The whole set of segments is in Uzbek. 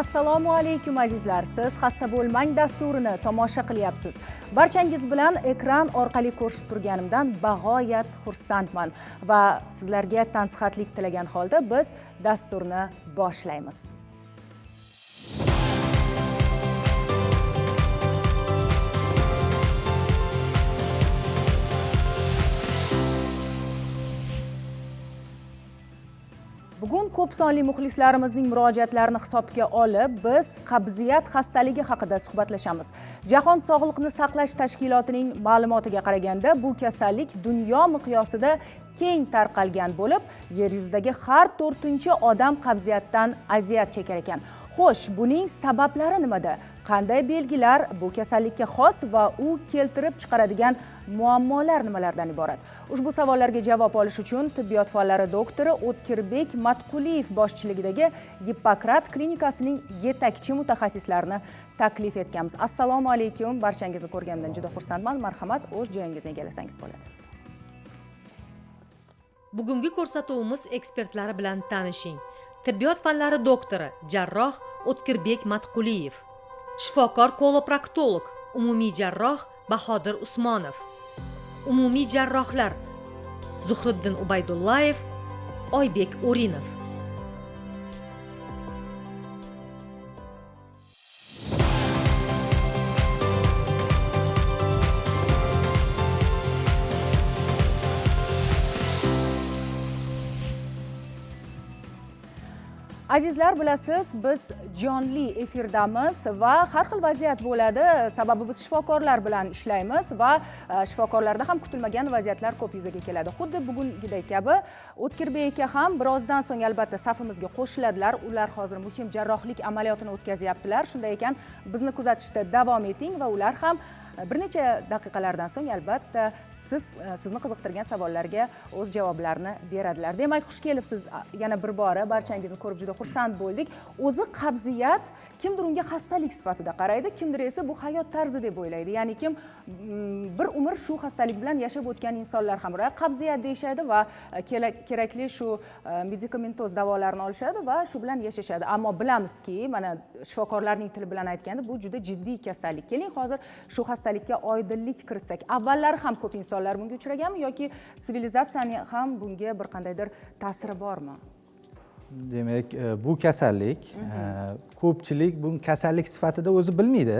Assalomu alaykum azizlar. Siz Xasta bo'lmang dasturini tomosha qilyapsiz. Barchangiz bilan ekran orqali ko'rishib turganimdan bag'oyat xursandman va sizlarga tansihatlik tilagan holda biz dasturni boshlaymiz. Bugun ko'p sonli muxlislarimizning murojaatlarini hisobga olib, biz qabziyat xastaligi haqida suhbatlashamiz. Jahon sog'liqni saqlash tashkilotining ma'lumotiga qaraganda, bu kasallik dunyo miqyosida keng tarqalgan bo'lib, yer yuzidagi har 4-chi odam qabziyatdan aziyat chekar ekan. Xo'sh, buning sabablari nimada? Qanday belgilar bu kasallikka xos va u keltirib chiqaradigan muammolar nimalardan iborat? Ushbu savollarga javob olish uchun tibbiyot fanlari doktori O'tkirbek Matquliyev boshchiligidagi Gippokrat klinikasining yetakchi mutaxassislarini taklif etganmiz. Assalomu alaykum, barchangizni ko'rganimdan juda xursandman. Marhamat, o'z joyingizni egallasangiz bo'ladi. Bugungi ko'rsatuvimiz ekspertlari bilan tanishing. Tibbiyot fanlari doktori, jarroh O'tkirbek Matquliyev, shifokor koloproktolog, umumiy jarroh Bahodir Usmonov, umumiy jarrohlar Zuhriddin Ubaydullayev, Oybek O'rinov. Azizlar, bilasiz, biz jonli efirdamiz va har xil vaziyat bo'ladi. Sababi biz shifokorlar bilan ishlaymiz va shifokorlarda ham kutilmagan vaziyatlar ko'p yuzaga keladi. Xuddi bugungidek kabi O'tkirbek aka ham birozdan so'ng albatta safimizga qo'shiladilar. Ular hozir muhim jarrohlik amaliyotini o'tkazyaptilar. Shunday ekan, bizni kuzatishda davom eting va ular ham bir necha daqiqalardan so'ng albatta sizni qiziqtirgan savollarga o'z javoblarini beradilar. Demak, xush kelibsiz yana bir bora, barchangizni ko'rib juda xursand bo'ldik. O'zi qabziyat kimdir unga xastalik sifatida qaraydi, kimdir esa bu hayot tarzi deb o'ylaydi. Ya'ni kim bir umr shu xastalik bilan yashab o'tgan insonlar ham bor. Qabziyat deyishadi va kerakli shu medikamentoz davolarni olishadi va shu bilan yashashadi. Ammo bilamizki, mana shifokorlarning tili bilan aytganda bu juda jiddiy kasallik. Keling, hozir shu xastalikka oydinlik kiritsak. Avvallari ham ko'p insonlar bunga uchraganmi yoki sivilizatsiyaning ham bunga bir qandaydir ta'siri bormi? Demak, bu kasallik, ko'pchilik buni kasallik sifatida o'zi bilmaydi.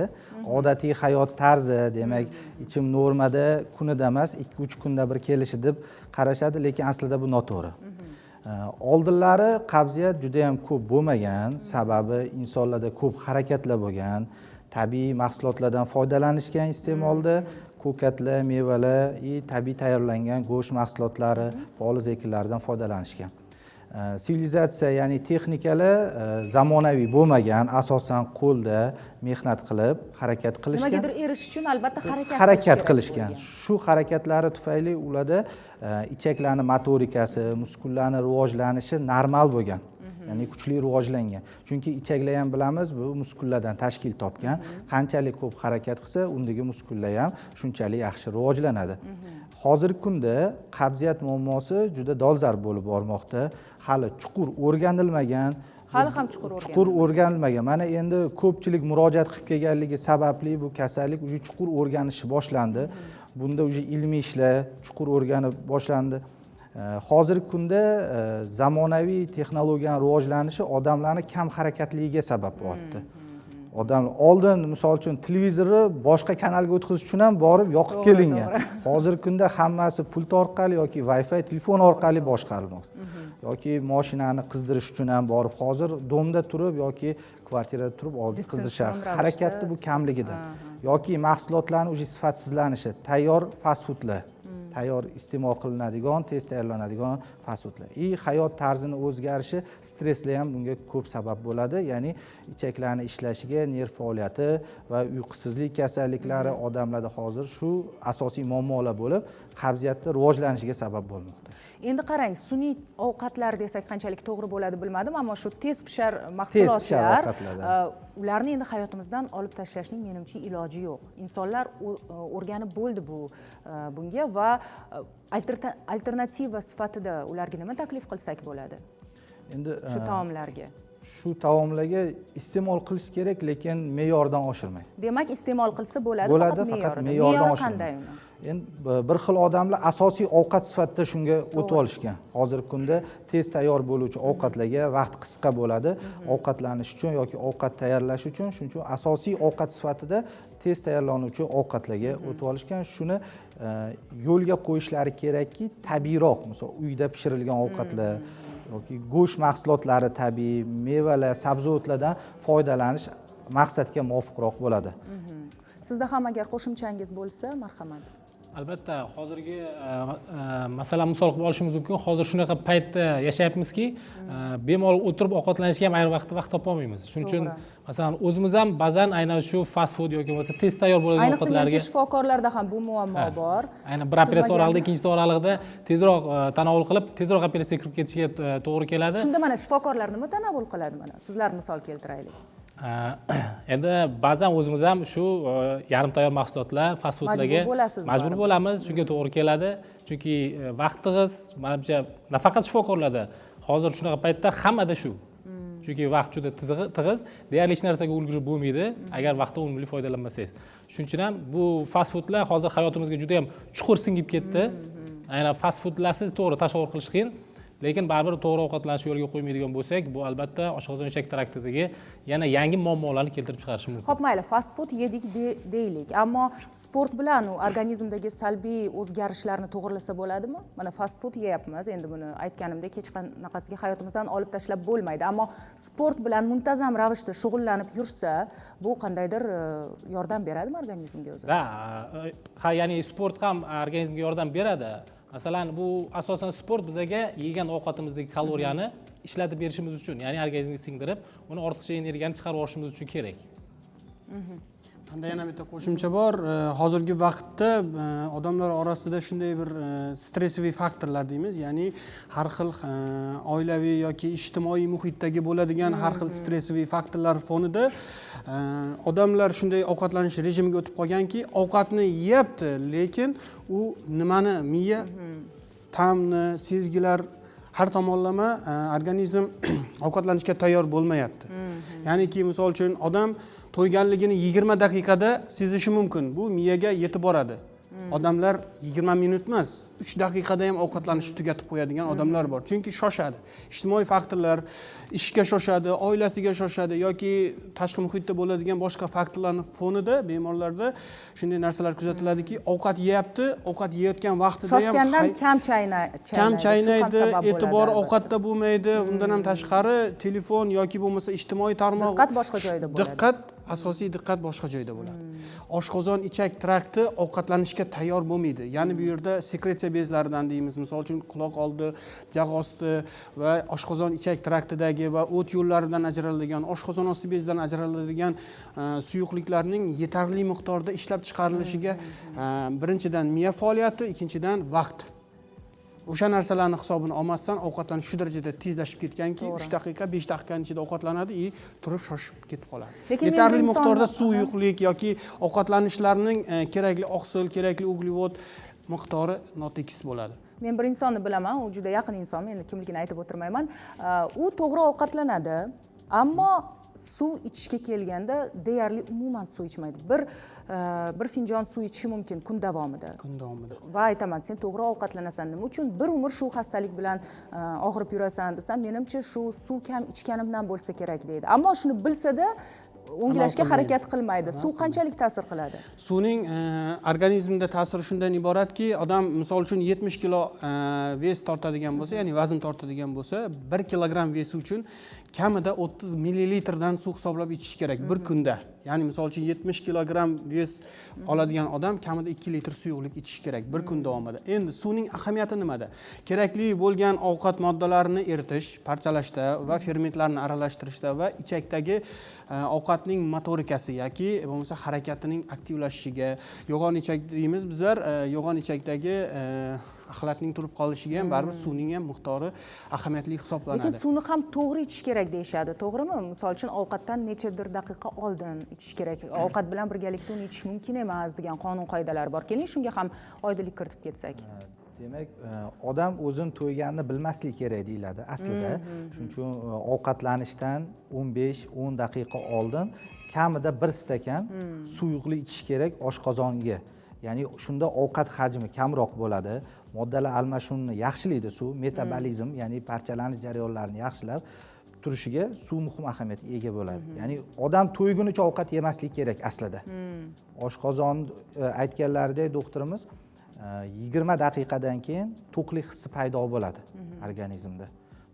Odatiy hayot tarzi, demak, ichim normada kunida emas, 2-3 kunda bir kelishi deb qarashadi, lekin aslida bu noto'g'ri. Oldinlari qabziyat juda ham ko'p bo'lmagan, sababi insonlarda ko'p harakatlar bo'lgan, tabiiy mahsulotlardan foydalanishgan iste'molda, ko'katlar, mevalar va tabiiy tayyorlangan go'sht mahsulotlari, poliz ekinlaridan foydalanishgan. Sivilizatsiya, ya'ni texnikalar zamonaviy bo'lmagan, asosan qo'lda mehnat qilib harakat qilishgan. Nimagadir erishish uchun albatta harakat harakat qilish kerak qilishgan. bo'lgan. Shu harakatlari tufayli ularda ichaklarning motorikasi, muskullarning rivojlanishi normal bo'lgan. Ya'ni kuchli rivojlangan. Chunki ichaklar ham bilamiz, bu muskullardan tashkil topgan. Qanchalik ko'p harakat qilsa, undagi muskullar ham shunchalik yaxshi rivojlanadi. Hozirgi kunda qabziyat muammosi juda dolzarb bo'lib bormoqda. Hali chuqur o'rganilmagan. Hali ham chuqur Chuqur o'rganilmagan. o'rganilmagan. Mana endi ko'pchilik murojaat qilib kelganligi sababli bu kasallik уже chuqur o'rganishi boshlandi. Bunda уже ilmiy ishlar chuqur o'rganib boshlandi. Hozirgi kunda zamonaviy texnologiyaning rivojlanishi odamlarning kam harakatligiga sabab bo'lyapti. Odam oldin misol uchun televizorni boshqa kanalga o'tkazish uchun ham borib yoqib kelingan. Hozirgi kunda hammasi pult orqali yoki Wi-Fi telefon orqali boshqarilmoqda. Yoki mashinani qizdirish uchun ham borib hozir domda turib yoki kvartirada turib olib Distansion qizdirish ravishda. Harakatni bu kamligidan. Yoki mahsulotlarning уже sifatsizlanishi, tayyor fast foodlar, tayyor iste'mol qilinadigan, tez tayyorlanadigan fast foodlar. И hayot tarzini o'zgarishi, stresslar ham bunga ko'p sabab bo'ladi. Ya'ni ichaklarning ishlashiga, nerv faoliyati va uyqusizlik kasalliklari odamlarda hozir shu asosiy muammolar bo'lib, qabziyatni rivojlanishiga sabab bo'lmoqda. Endi qarang, sun'iy ovqatlar desak qanchalik to'g'ri bo'ladi bilmadim, ammo shu tez pishar Tez pishar mahsulotlar, ovqatlardan. Ularni endi hayotimizdan olib tashlashning menimcha iloji yo'q. Insonlar o'rganib bo'ldi bunga va alternativa sifatida ularga nima taklif qilsak bo'ladi? Endi, Shu taomlarga. Shu taomlarga iste'mol qilish kerak, lekin me'yordan oshirmay. Demak, iste'mol qilsa bo'ladi, Bo'ladi, faqat faqat me'yorida. me'yordan Me'yori oshirmay. qanday uni? Endi bir xil odamlar asosiy ovqat sifatida shunga o'tib olishgan. Hozirgi kunda tez tayyor bo'luvchi ovqatlarga vaqt qisqa bo'ladi ovqatlanish uchun yoki ovqat tayyorlash uchun. Shuning uchun asosiy ovqat sifatida tez tayyorlanuvchi ovqatlarga o'tib olishgan. Shuni yo'lga qo'yishlari kerakki, tabiiyroq, misol, uyda pishirilgan ovqatlar yoki go'sht mahsulotlari, tabiiy mevalar, sabzavotlardan foydalanish maqsadga muvofiqroq bo'ladi. Sizda ham agar qo'shimchangiz bo'lsa, marhamat. Albatta, hozirgi masalan, misol qilib olishimiz mumkin, hozir shunaqa paytda yashayapmizki, bemalol o'tirib ovqatlanishga ham ayrim vaqtda vaqt topolmaymiz. Shuning uchun masalan, o'zimiz ham ba'zan aynan shu fast food yoki bo'lmasa tez tayyor bo'ladigan Ayniqsa, ovqatlarga menimcha, shifokorlarda ham bu muammo bor. Aynan bir operatsiya Kutilmagan- oralig'ida, ikkinchisi oralig'ida tezroq tanovul qilib, tezroq operatsiyaga kirib ketishga to'g'ri keladi. Shunda mana shifokorlar nima tanovul qiladi? Mana sizlar misol keltiraylik. Endi ba'zan o'zimiz ham shu yarim tayyor mahsulotlar, fast foodlarga Majbur bo'lasiz majbur baribir. bo'lamiz, shunga to'g'ri keladi, chunki vaqt tig'iz. Manimcha, nafaqat shifokorlarda, hozir shunaqa paytda hammada shu, chunki vaqt juda tig'iz, deyarli hech narsaga ulgurib bo'lmaydi agar vaqtdan unumli foydalanmasangiz. Shuning uchun ham bu fast foodlar hozir hayotimizga juda yam chuqur singib ketdi. Aynan fast foodlarsiz to'g'ri tasavvur qilish qiyin, lekin baribir to'g'ri ovqatlanishni yo'lga qo'ymaydigan bo'lsak, bu albatta oshqozon ichak traktidagi yana yangi muammolarni keltirib chiqarishi mumkin. Ho'p, mayli, fast food yedik deylik, ammo sport bilan u organizmdagi salbiy o'zgarishlarni to'g'irlasa bo'ladimi? Mana fast food yeyapmiz, endi buni aytganimdek hech qanaqasiga hayotimizdan olib tashlab bo'lmaydi, ammo sport bilan muntazam ravishda shug'ullanib yursa, bu qandaydir yordam beradimi organizmga o'zi? Да, ha, ya'ni sport ham organizmga yordam beradi. Masalan, bu asosan sport bizaga yegan ovqatimizdagi kaloriyani ishlatib berishimiz uchun, ya'ni organizmga singdirib, uni ortiqcha energiyani chiqarib yuborishimiz uchun kerak. Manda yana bitta qo'shimcha bor. Hozirgi vaqtda odamlar orasida shunday bir stressовый faktorlar deymiz, ya'ni har xil oilaviy yoki ijtimoiy muhitdagi bo'ladigan har xil stressовый faktorlar fonida odamlar shunday ovqatlanish rejimiga o'tib qolganki, ovqatni yeyapti, lekin u nimani, miya, ta'mni sezgilar, har tomonlama organizm ovqatlanishga tayyor bo'lmayapti. Ya'niki, misol uchun, odam to'yganligini 20 daqiqada sezishi mumkin, bu miyaga yetib boradi. Odamlar 20 minut emas, 3 daqiqada ham ovqatlanishni tugatib qo'yadigan odamlar bor, chunki shoshadi, ijtimoiy faktorlar, ishga shoshadi, oilasiga shoshadi yoki tashqi muhitda bo'ladigan boshqa faktorlarni fonida bemorlarda shunday narsalar kuzatiladiki, ovqat yeyapti, ovqat yeyotgan vaqtida ham Shoshgandan kam kam chaynaydi. Shu ham chaynaydi, sabab bo'ladi, e'tibor albatta. ovqatda bo'lmaydi. Undan ham tashqari, telefon yoki bo'lmasa ijtimoiy tarmoq. Diqqat boshqa joyda bo'ladi. Diqqat, asosiy diqqat boshqa joyda bo'ladi. Oshqozon ichak trakti ovqatlanishga tayyor bo'lmaydi. Ya'ni bu yerda sekretsiya bezlaridan deymiz, misol uchun, quloq oldi, jag' osti va oshqozon ichak traktidagi va o't yo'llaridan ajraladigan, oshqozon osti bezidan ajraladigan suyuqliklarning yetarli miqdorda ishlab chiqarilishiga birinchidan miya faoliyati, ikkinchidan vaqt, o'sha narsalarni hisobini olmasdan ovqatlanish shu darajada tezlashib ketganki, 3 daqiqa, 5 daqiqani ichida ovqatlanadi и turib shoshib ketib qoladi. Lekin men Yetarli bir miqdorda suyuqlik yoki ovqatlanishlarning kerakli oqsil, kerakli uglevod miqdori notekis bo'ladi. Men bir insonni bilaman, u juda yaqin inson, endi kimligini aytib o'tirmayman. U to'g'ri ovqatlanadi, ammo suv ichishga kelganda deyarli umuman suv ichmaydi. Bir finjon suv ichishi mumkin kun davomida. Kun davomida. Va aytaman, sen to'g'ri ovqatlanasan, nima uchun bir umr shu xastalik bilan og'rib yurasan desam, menimcha, shu suv kam ichganimdan bo'lsa kerak deydi. Ammo shuni bilsada o'nglashga qilmaydi. Harakat qilmaydi. Suv qanchalik ta'sir qiladi? Suvning organizmda ta'siri shundan iboratki, odam, misol uchun, 70 kilo вес tortadigan bo'lsa, ya'ni vazn tortadigan bo'lsa, 1 kilogramm вес i uchun kamida 30 millilitrdan suv hisoblab ichish kerak bir kunda. Ya'ni, misol uchun, 70 kilogramm вес oladigan odam kamida 2 litr suyuqlik ichishi kerak bir kun davomida. Endi suvning ahamiyati nimada? Kerakli bo'lgan ovqat moddalarini eritish, parchalashda va fermentlarni aralashtirishda va ichakdagi ovqatning motorikasi yoki bo'lmasa harakatining aktivlashishiga, yo'g'on ichak deymiz bizlar, yo'g'on ichakdagi axlatning turib qolishiga ham baribir suvning ham miqdori ahamiyatli hisoblanadi. Lekin suvni ham to'g'ri ichish kerak deyishadi, to'g'rimi? Misol uchun, ovqatdan nechadir daqiqa oldin ichish kerak, ovqat bilan birgalikda uni ichish mumkin emas degan qonun qoidalar bor. Keling, shunga ham oydinlik kiritib ketsak. Demak, odam o'zini to'yganini bilmasligi kerak deyiladi aslida. Shuning uchun ovqatlanishdan 15-10 daqiqa oldin kamida bir stakan suyuqlik ichish kerak oshqozonga. Ya'ni shunda ovqat hajmi kamroq bo'ladi, moddalar almashinuvini yaxshilaydi suv, metabolizm, ya'ni parchalanish jarayonlarini yaxshilab turishiga suv muhim ahamiyatga ega bo'ladi. Ya'ni odam to'ygunicha ovqat yemasligi kerak aslida. Oshqozon, aytganlaridek doktorimiz, 20 daqiqadan keyin to'qlik hissi paydo bo'ladi organizmda.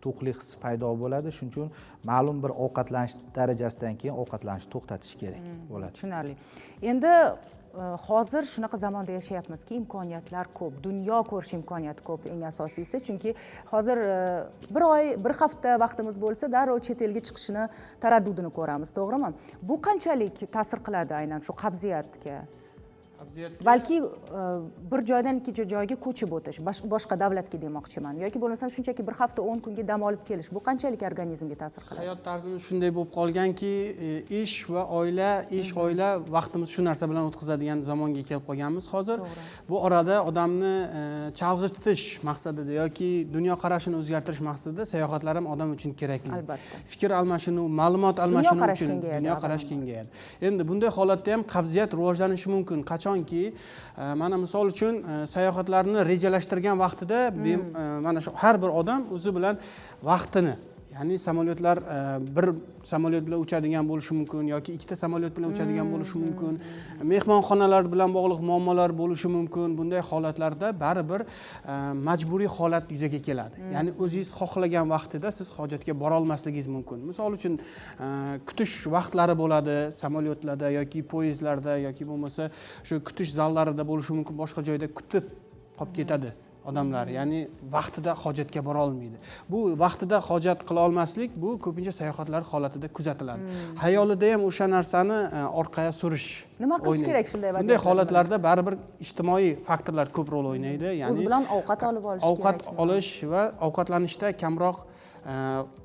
To'qlik hissi paydo bo'ladi. Shuning uchun ma'lum bir ovqatlanish darajasidan keyin ovqatlanishni to'xtatish kerak bo'ladi. Tushunarli. Endi hozir shunaqa zamonda yashayapmizki, imkoniyatlar ko'p, dunyo ko'rish imkoniyati ko'p, eng asosiysi, chunki hozir bir oy, bir hafta vaqtimiz bo'lsa, darrov chet elga chiqishini taraddudini ko'ramiz, to'g'rimi? Bu qanchalik ta'sir qiladi aynan shu qabziyatga? Qabziyatga Balki bir joydan ikkinchi joyga ko'chib o'tish, boshqa davlatga demoqchiman, yoki bo'lmasam shunchaki bir hafta 10 kunga dam olib kelish, bu qanchalik organizmga ta'sir qiladi? Hayot tarzimiz shunday bo'lib qolganki, ish va oila, ish, oila, vaqtimiz shu narsa bilan o'tkazadigan zamonga kelib qolganmiz hozir. Bu orada odamni chalg'itish maqsadida yoki dunyoqarashini o'zgartirish maqsadida sayohatlar ham odam uchun kerakli. Albatta. Fikr almashinuv, ma'lumot almashinuv Dunyoqarash uchun kengayadi dunyoqarash avvalambor. kengayadi. Endi bunday holatda ham qabziyat rivojlanishi mumkin. Qachonki, mana misol uchun, sayohatlarni rejalashtirgan vaqtida mana shu har bir odam o'zi bilan vaqtini, ya'ni samolyotlar, bir samolyot bilan uchadigan bo'lishi mumkin yoki ikkita samolyot bilan uchadigan bo'lishi mumkin, mehmonxonalar bilan bog'liq muammolar bo'lishi mumkin. Bunday holatlarda baribir majburiy holat yuzaga keladi. Ya'ni o'zingiz xohlagan vaqtida siz hojatga bora olmasligingiz mumkin. Misol uchun, kutish vaqtlari bo'ladi samolyotlarda yoki poyezdlarda yoki bo'lmasa shu kutish zallarida bo'lishi mumkin, boshqa joyda kutib qolib ketadi odamlar, ya'ni vaqtida hojatga bora olmaydi. Bu vaqtida hojat qila olmaslik bu ko'pincha sayohatlar holatida kuzatiladi. Xayolida ham o'sha narsani orqaga surish Nima qilish o'ynaydi. kerak shunday Bunday vaziyatlarda? holatlarda baribir ijtimoiy faktorlar ko'p rol o'ynaydi. Ya'ni o'zi bilan ovqat olib olish ovqat kerakmi? olish va ovqatlanishda kamroq,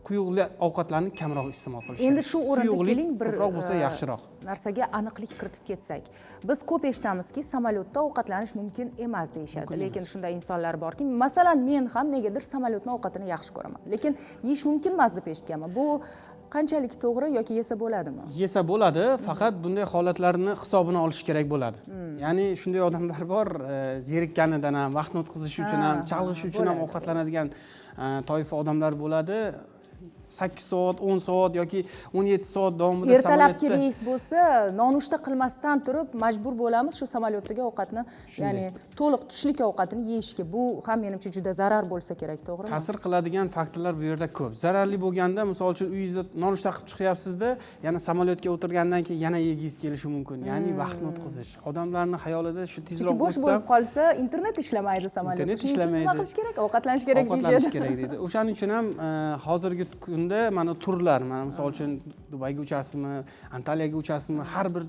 quyuqli ovqatlarni kamroq iste'mol qilish Endi kerak. shu o'rinda Suyuqlik keling bir ko'proq bo'lsa yaxshiroq. narsaga aniqlik kiritib ketsak. Biz ko'p eshitamizki, samolyotda ovqatlanish mumkin emas deyishadi. Mumkin Lekin emas. shunday insonlar borki, masalan, men ham negadir samolyotni ovqatini yaxshi ko'raman. Lekin yeyish mumkin emas deb eshitganman. Bu qanchalik to'g'ri yoki yesa bo'ladimi? Yesa bo'ladi, faqat bunday holatlarni hisobini olish kerak bo'ladi. Ya'ni shunday odamlar bor, zerikkanidan ham, vaqtni o'tkazish uchun ham, chalg'ish uchun ham ovqatlanadigan toifa odamlar bo'ladi. 8 soat, 10 soat yoki 17 soat davomida Ertalabki samolyotda reys bo'lsa, nonushta qilmasdan turib majbur bo'lamiz shu samolyotdagi ovqatni, ya'ni to'liq tushlik ovqatini yeyishga. Bu ham menimcha juda zarar bo'lsa kerak, to'g'rimi? Ta'sir qiladigan faktorlar bu yerda ko'p. Zararli bo'lganda, misol uchun, uyingizda nonushta qilib chiqyapsizda, yana samolyotga o'tirgandan keyin yana yegingiz kelishi mumkin. Ya'ni vaqtni o'tkazish. Odamlarning xayolida shu tezroq Chunki bo'sh o'tsam bo'lib qolsa, internet ishlamaydi samolyotda. Internet Shuning uchun nima ishlamaydi. qilish kerak? Ovqatlanish kerak Ovqatlanish deyishadi. kerak deydi. O'shaning uchun ham hozirgi kunda mana turlar, mana misol uchun Dubayga uchasizmi, Antaliyaga uchasizmi, har bir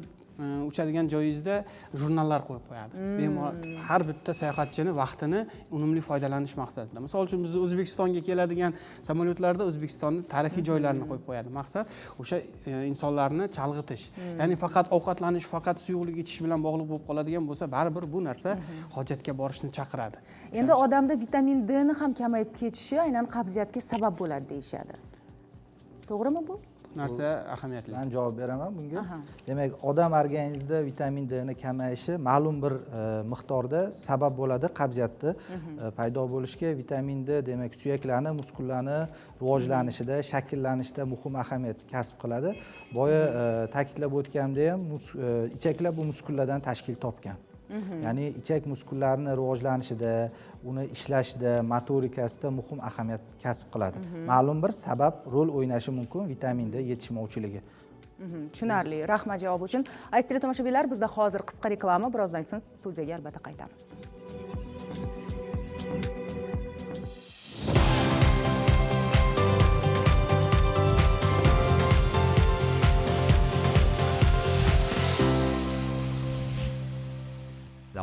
uchadigan joyingizda jurnallar qo'yib qo'yadi. Bemalol har bitta sayohatchini vaqtini unumli foydalanish maqsadida. Misol uchun, biz O'zbekistonga keladigan samolyotlarda O'zbekistonning tarixiy joylarini qo'yib qo'yadi. Maqsad o'sha insonlarni chalg'itish. Ya'ni faqat ovqatlanish, faqat suyuqlik ichish bilan bog'liq bo'lib qoladigan bo'lsa, baribir bu narsa hojatga borishni chaqiradi. Endi odamda vitamin D ni ham kamayib ketishi aynan qabziyatga sabab bo'ladi deyishadi. To'g'rimi bu? Bu narsa ahamiyatli. Men javob beraman bunga. Demak, odam organizmida vitamin D ni kamayishi ma'lum bir miqdorda sabab bo'ladi qabziyatni paydo bo'lishiga. Vitamin D, demak, suyaklarni, muskullarni rivojlanishida, shakllanishida muhim ahamiyat kasb qiladi. Boya ta'kidlab o'tganimdek ham, ichaklar bu muskullardan tashkil topgan. Ya'ni ichak muskullarini rivojlanishida, uni ishlashida, motorikasida muhim ahamiyat kasb qiladi. Ma'lum bir sabab rol o'ynashi mumkin vitamin D yetishmovchiligi. Tushunarli. Rahmat javob uchun. Aziz teletomoshabinlar, bizda hozir qisqa reklama, birozdan so'ng studiyaga albatta qaytamiz.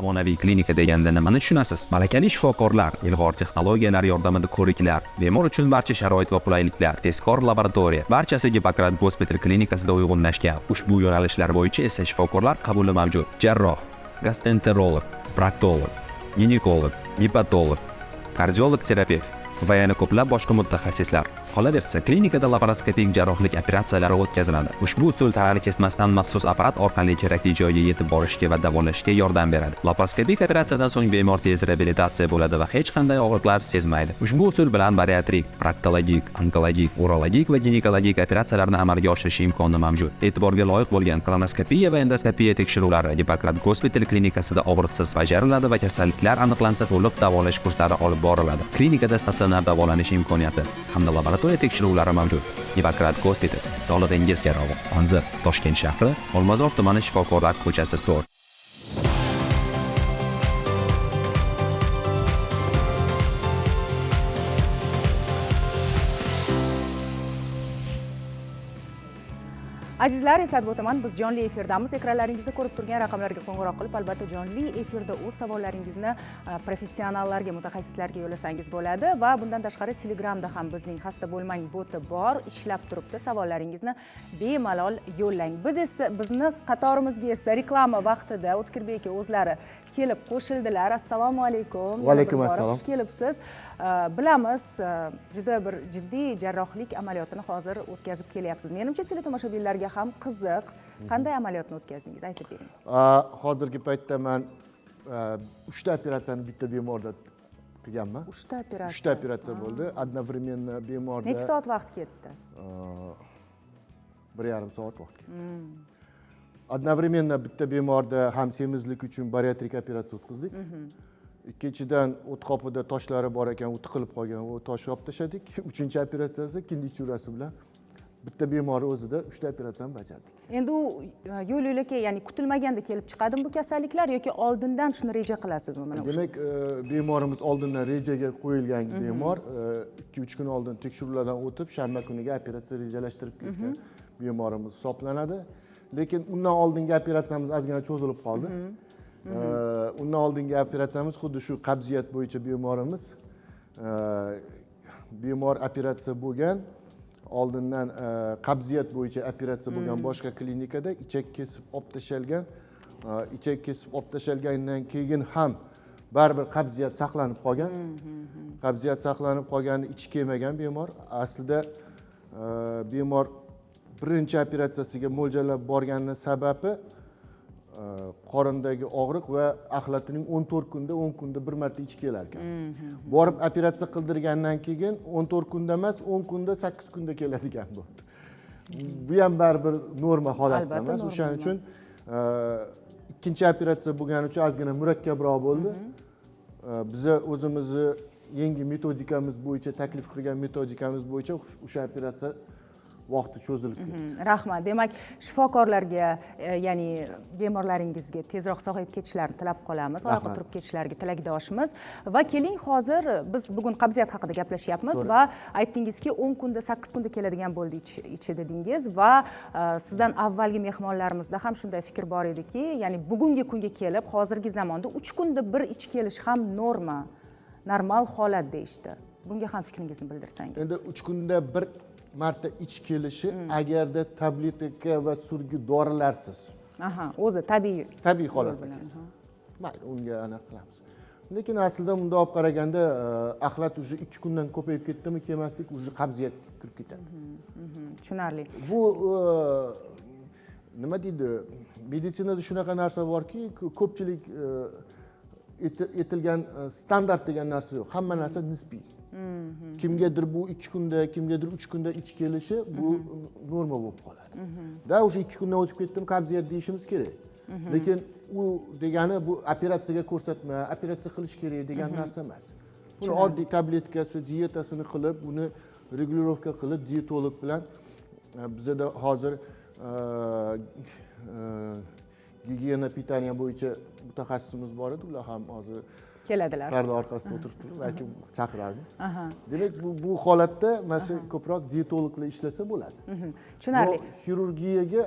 Zamonaviy klinika deganda nimani tushunasiz? Malakali shifokorlar, ilg'or texnologiyalar yordamida ko'riklar, bemor uchun barcha sharoit va qulayliklar, tezkor laboratoriya, barchasi Gipokrat Hospital klinikasida uyg'unlashgan. Ushbu yo'nalishlar bo'yicha esa shifokorlar qabuli mavjud. Jarroh, gastroenterolog, proktolog, ginekolog, Gepatolog, kardiolog terapevt va yana ko'plab boshqa mutaxassislar. Qolaversa, klinikada laparoskopik jarrohlik operatsiyalari o'tkaziladi. Ushbu usul tanani kesmasdan maxsus apparat orqali kerakli joyga yetib borishga va davolashga yordam beradi. Laparoskopik operatsiyadan so'ng bemor tez reabilitatsiya bo'ladi va hech qanday og'riqlar sezmaydi. Ushbu usul bilan bariatrik, proktologik, onkologik, urologik va ginekologik operatsiyalarni amalga oshirish imkoni mavjud. E'tiborga loyiq bo'lgan kolonoskopiya va endoskopiya tekshiruvlari Gipokrat Hospital klinikasida og'riqsiz bajariladi va kasalliklar aniqlansa to'liq davolash kurslari olib boriladi. Klinikada statsionar davolanish imkoniyati hamda laboratoriya tekshiruvlari mavjud. Gipokrat Hospital, sog'lig'ingiz garovi. Manzil: Toshkent shahri, Olmazor tumani, Shifokorlar ko'chasi 4. Azizlar, eslatib o'taman, biz jonli efirdamiz. Ekranlaringizda ko'rib turgan raqamlarga qo'ng'iroq qilib, albatta jonli efirda o'z savollaringizni professionallarga, mutaxassislarga yo'llasangiz bo'ladi va bundan tashqari Telegramda ham bizning Xasta bo'lmang boti bor, ishlab turibdi. Savollaringizni bemalol yo'llang. Biz esa bizni qatorimizga esa reklama vaqtida O'tkirbek aka o'zlari kelib qo'shildilar. Assalomu alaykum. Va alaykum Yana bir bora assalom. Xush kelibsiz. Bilamiz, juda bir jiddiy jarrohlik amaliyotini hozir o'tkazib kelyapsiz. Menimcha, teletomoshabinlarga ham qiziq. Qanday amaliyotni o'tkazdingiz? Aytib bering. Hozirgi paytda man uchta operatsiyani bitta bemorda qilganman. Uchta operatsiya. Uchta operatsiya bo'ldi. Одновременно bemorda. Necha soat vaqt ketdi? 1,5 soat vaqt ketdi. Одновременно bitta bemorda ham semizlik uchun bariatrik operatsiya o'tkazdik. Ikkinchidan, o't qopida toshlari bor ekan, u tiqilib qolgan, u toshni olib tashladik. Uchinchi operatsiyasi kindik churasi bilan bitta bemor o'zida uchta operatsiyani bajardik. Endi u yo'l yo'lakay, ya'ni kutilmaganda kelib chiqadimi bu kasalliklar yoki oldindan shuni reja qilasizmi mana o'sha? Demak, bemorimiz oldindan rejaga qo'yilgan bemor, 2-3 kun oldin tekshiruvlardan o'tib, shanba kuniga operatsiya rejalashtirib ketgan bemorimiz hisoblanadi. Lekin undan oldingi operatsiyamiz ozgina cho'zilib qoldi. Undan oldingi operatsiyamiz xuddi shu qabziyat bo'yicha bemorimiz, bemor operatsiya bo'lgan, oldindan qabziyat bo'yicha operatsiya bo'lgan boshqa klinikada ichak kesib olib tashalgan, ichak kesib olib tashalgandan keyin ham baribir qabziyat saqlanib qolgan. Qabziyat saqlanib qolgani ichi kelmagan bemor. Aslida bemor birinchi operatsiyasiga mo'ljallab borganini sababi qorindagi og'riq va axlatining 14 kunda, 10 kunda bir marta ichi kelar ekan. Borib operatsiya qildirgandan keyin 14 kunda emas, 10 kunda, 8 kunda keladigan bo'ldi. Bu ham baribir norma holatda Albatta, emas. Norma O'shaning uchun emas. Ikkinchi operatsiya bo'lgani uchun ozgina murakkabroq bo'ldi. Biza o'zimizni yangi metodikamiz bo'yicha, taklif qilgan metodikamiz bo'yicha o'sha operatsiya vaqti cho'zilib ketdi. Rahmat. Demak, shifokorlarga, ya'ni bemorlaringizga tezroq sog'ayib ketishlarini tilab qolamiz, oyoqqa Rahmat. turib ketishlariga tilakdoshmiz. Va keling, hozir biz bugun qabziyat haqida gaplashyapmiz va aytdingizki, 10 kunda, 8 kunda keladigan bo'ldi ichi dedingiz va sizdan avvalgi mehmonlarimizda ham shunday fikr bor ediki, ya'ni bugungi kunga kelib, hozirgi zamonda 3 kunda bir ich kelish ham norma, normal holat deyishdi. Bunga ham fikringizni bildirsangiz. Endi 3 kunda bir marta ich kelishi agarda tabletka va surgi dorilarsiz. Aha, o'zi tabiiy. Tabiiy holatda bilan, kelsa. Mayli, unga anaqa qilamiz. Lekin aslida bunday olib qaraganda, axlat уже 2 kundan ko'payib ketdimi, kelmaslik уже qabziyatga kirib ketadi. Tushunarli. Bu nima deydi, meditsinada shunaqa narsa borki, ko'pchilik aytilgan standart degan narsa yo'q. Hamma narsa nisbiy. Kimgadir bu 2 kunda, kimgadir 3 kunda ich kelishi bu norma bo'lib qoladi. Да, уже 2 kundan o'tib ketdimi, qabziyat deyishimiz kerak. Lekin u degani bu operatsiyaga ko'rsatma, operatsiya qilish kerak degan narsa emas. Buni oddiy tabletkasi, dietasini qilib, buni регулировка qilib, dietolog bilan bizada hozir гигиена питания bo'yicha mutaxassisimiz bor edi, ular ham hozir keladilar. Parda orqasida o'tiribdilar, balkim chaqirarmiz. Demak, bu holatda mana shu ko'proq dietologlar ishlasa bo'ladi. Tushunarli. Bu xirurgiyaga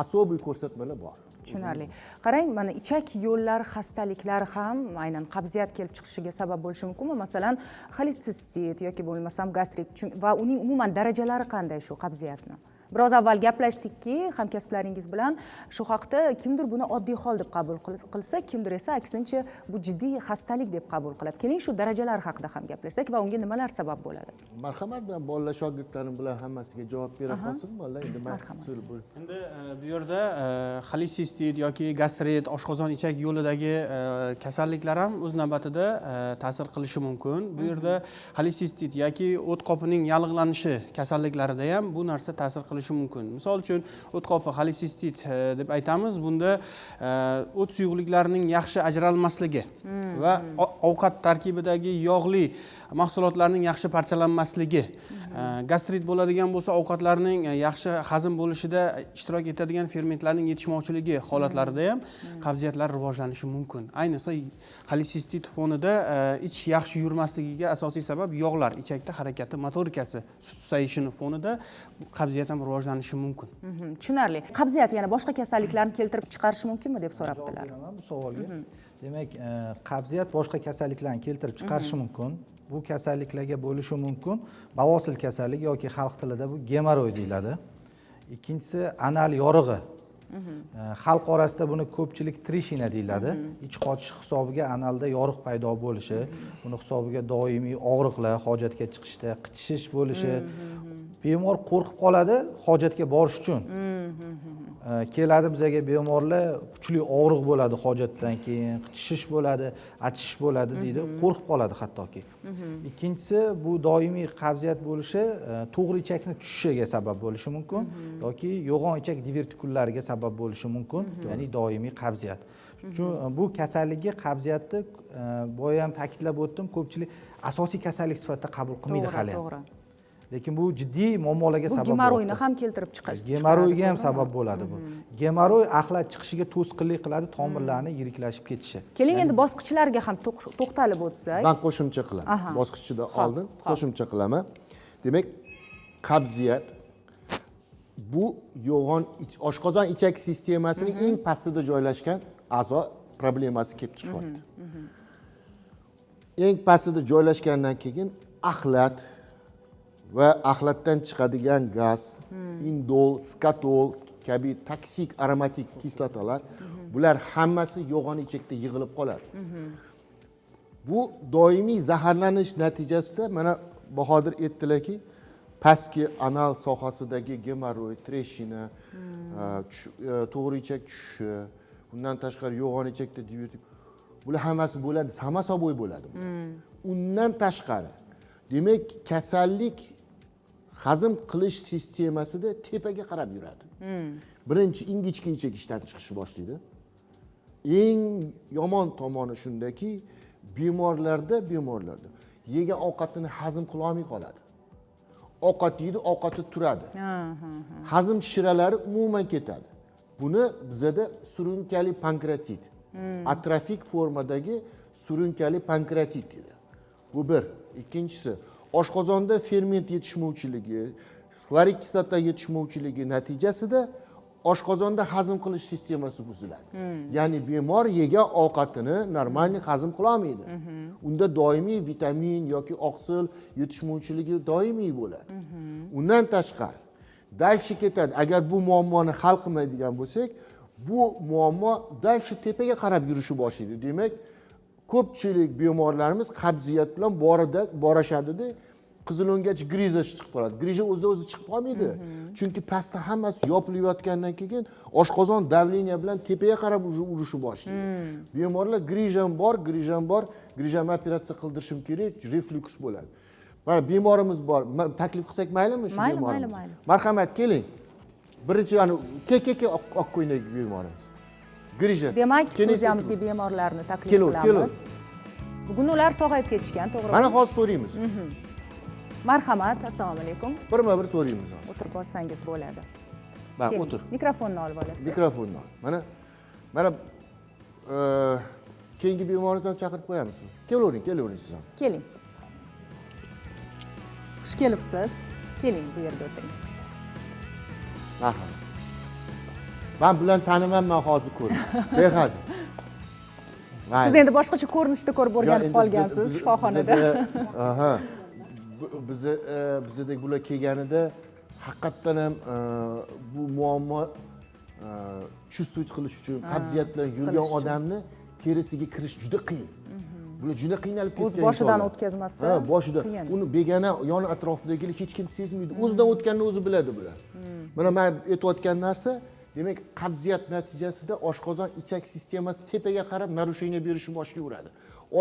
особый ko'rsatmalar bor. Tushunarli. Qarang, mana ichak yo'llari xastaliklari ham aynan qabziyat kelib chiqishiga sabab bo'lishi mumkinmi? Masalan, xoletsistit yoki bo'lmasam gastrit va uning umuman darajalari qanday shu qabziyatni? Biroz avval gaplashdikki hamkasblaringiz bilan shu haqda, kimdir buni oddiy hol deb qabul qilsa, kimdir esa aksincha bu jiddiy xastalik deb qabul qiladi. Keling, shu darajalar haqida ham gaplashsak va unga nimalar sabab bo'ladi. Marhamat, man bolalar, shogirdlarim bilan hammasiga javob bera qolsin bolalar endi man. Marhamat. Endi bu yerda xolesistit yoki gastrit, oshqozon ichak yo'lidagi kasalliklar ham o'z navbatida ta'sir qilishi mumkin. Bu yerda xolesistit yoki o't qopining yallig'lanishi kasalliklarida ham bu narsa ta'sir qilishi mumkin. Misol uchun, o't qopi xolesistit deb aytamiz. Bunda o't suyuqliklarining yaxshi ajralmasligi va ovqat tarkibidagi yog'li mahsulotlarning yaxshi parchalanmasligi. Gastrit bo'ladigan bo'lsa, ovqatlarning yaxshi hazm bo'lishida ishtirok etadigan fermentlarning yetishmovchiligi holatlarida ham qabziyatlar rivojlanishi mumkin. Ayniqsa xolesistit fonida ich yaxshi yurmasligiga asosiy sabab yog'lar ichakda harakati, motorikasi susayishini fonida qabziyat ham rivojlanishi mumkin. Tushunarli. Qabziyat yana boshqa kasalliklarni keltirib chiqarishi mumkinmi, deb so'rabdilar. Javob beraman bu savolga. Demak, qabziyat boshqa kasalliklarni keltirib chiqarishi mumkin. Bu kasalliklarga bo'lishi mumkin bavosil kasalligi yoki xalq tilida bu gemoroy deyiladi. Ikkinchisi anal yorig'i. Xalq orasida buni ko'pchilik трещина deyiladi. Ich qochish hisobiga analda yoriq paydo bo'lishi, buni hisobiga doimiy og'riqlar, hojatga chiqishda qichishish bo'lishi. Bemor qo'rqib qoladi hojatga borish uchun. Keladi bizaga bemorlar, kuchli og'riq bo'ladi hojatdan keyin, qichishish bo'ladi, achishish bo'ladi deydi, qo'rqib qoladi hattoki. Ikkinchisi bu doimiy qabziyat bo'lishi to'g'ri ichakni tushishiga sabab bo'lishi mumkin yoki yo'g'on ichak divertikullariga sabab bo'lishi mumkin, ya'ni doimiy qabziyat. Shuning uchun bu kasallikka qabziyatni, boya ham ta'kidlab o'tdim, ko'pchilik asosiy kasallik sifatida qabul qilmaydi hali ham. Lekin bu jiddiy muammolarga Bu sabab gemoroyni bo'lyapti. ham keltirib chiqarish Gemoroyga ham chiqaradi, sabab bo'ladi bu. Gemoroy axlat chiqishiga to'sqinlik qiladi, tomirlarni yiriklashib ketishi. Keling, endi bosqichlarga ham to'xtalib o'tsak. Man qo'shimcha qilaman. Bosqichida oldin qo'shimcha qilaman. Demak, qabziyat bu yo'g'on oshqozon ichak sistemasining eng pastida joylashgan a'zo problemasi kelib chiqyapti. Eng pastida joylashgandan keyin axlat va axlatdan chiqadigan gaz, indol, skatol kabi toksik aromatik kislotalar, bular hammasi yo'g'on ichakda yig'ilib qoladi. Bu doimiy zaharlanish natijasida, mana Bahodir aytdilarki, pastki anal sohasidagi gemoroy, трещина, to'g'ri ichak tushishi, undan tashqari yo'g'on ichakda divertik, bular hammasi bo'ladi, само собой bo'ladi bular. Undan tashqari, demak, kasallik hazm qilish sistemasida tepaga qarab yuradi. Birinchi ingichka ichak ishdan chiqishni boshlaydi. Eng yomon tomoni shundaki, bemorlarda yegan ovqatini hazm qilolmay qoladi. Ovqat yeydi, ovqati turadi, hazm shiralari umuman ketadi. Buni bizada surunkali pankreatit, atrofik formadagi surunkali pankreatit deydi. Bu bir. Ikkinchisi, oshqozonda ferment yetishmovchiligi, xlorid kislota yetishmovchiligi natijasida oshqozonda hazm qilish sistemasi buziladi. Ya'ni bemor yegan ovqatini нормальный hazm qilolmaydi. Unda doimiy vitamin yoki oqsil yetishmovchiligi doimiy bo'ladi. Undan tashqari, дальше ketadi. Agar bu muammoni hal qilmaydigan bo'lsak, bu muammo дальше tepaga qarab yurishni boshlaydi. Demak, ko'pchilik bemorlarimiz qabziyat bilan borida borishadida, qizilo'ngach грыжа si chiqib qoladi. Грыжа o'zida o'zi chiqib qolmaydi, chunki pastda hammasi yopilib yotgandan keyin oshqozon давление bilan tepaga qarab уже urishni boshlaydi. Bemorlar "Грыжа m bor, грыжа m bor, грыжа mni operatsiya qildirishim kerak, reflyuks bo'ladi". Mana bemorimiz bor. Taklif qilsak maylimi shu Mayli, mayli, bemorimizni? Mayli. Marhamat, keling. Birinchi ani ke ke ke oq oq ko'ylak bemorimiz, грыжа. Demak, Keling, studiyamizga bemorlarni taklif Kelur, kelur. qilamiz. Bugun ular sog'ayib ketishgan, to'g'rimi? Mana hozir so'raymiz. Marhamat, assalomu alaykum. Birma bir so'raymiz hozir. O'tirib olsangiz bo'ladi. Mana, Keling, o'tir. Mikrofonni olib olasiz. Mikrofonni ol. Mana keyingi bemorimizni ham chaqirib qo'yamizmi? Kelavering, kelavering siz ham. Keling, xush kelibsiz. Keling, bu yerda o'tiring. Marhamat. Man bularni tanimayman, hozir ko'rdim, behazil. Siz endi boshqacha ko'rinishda ko'rib o'rganib qolgansiz shifoxonada. Aha, biza bizadek bular kelganida Haqiqatdan ham bu muammo чувствовать qilish uchun, qabziyat bilan yurgan qilish uchun. odamni terisiga kirish juda qiyin. Bular juda qiynalib O'z ketgan boshidan insonlar. O'tkazmasa Ha, boshida qiyin. Uni begona, yon atrofidagilar hech kim sezmaydi. O'zidan o'tganini o'zi biladi bular. Mana man aytayotgan narsa, demak, qabziyat natijasida oshqozon ichak sistemasi tepaga qarab нарушение berishni boshlayveradi.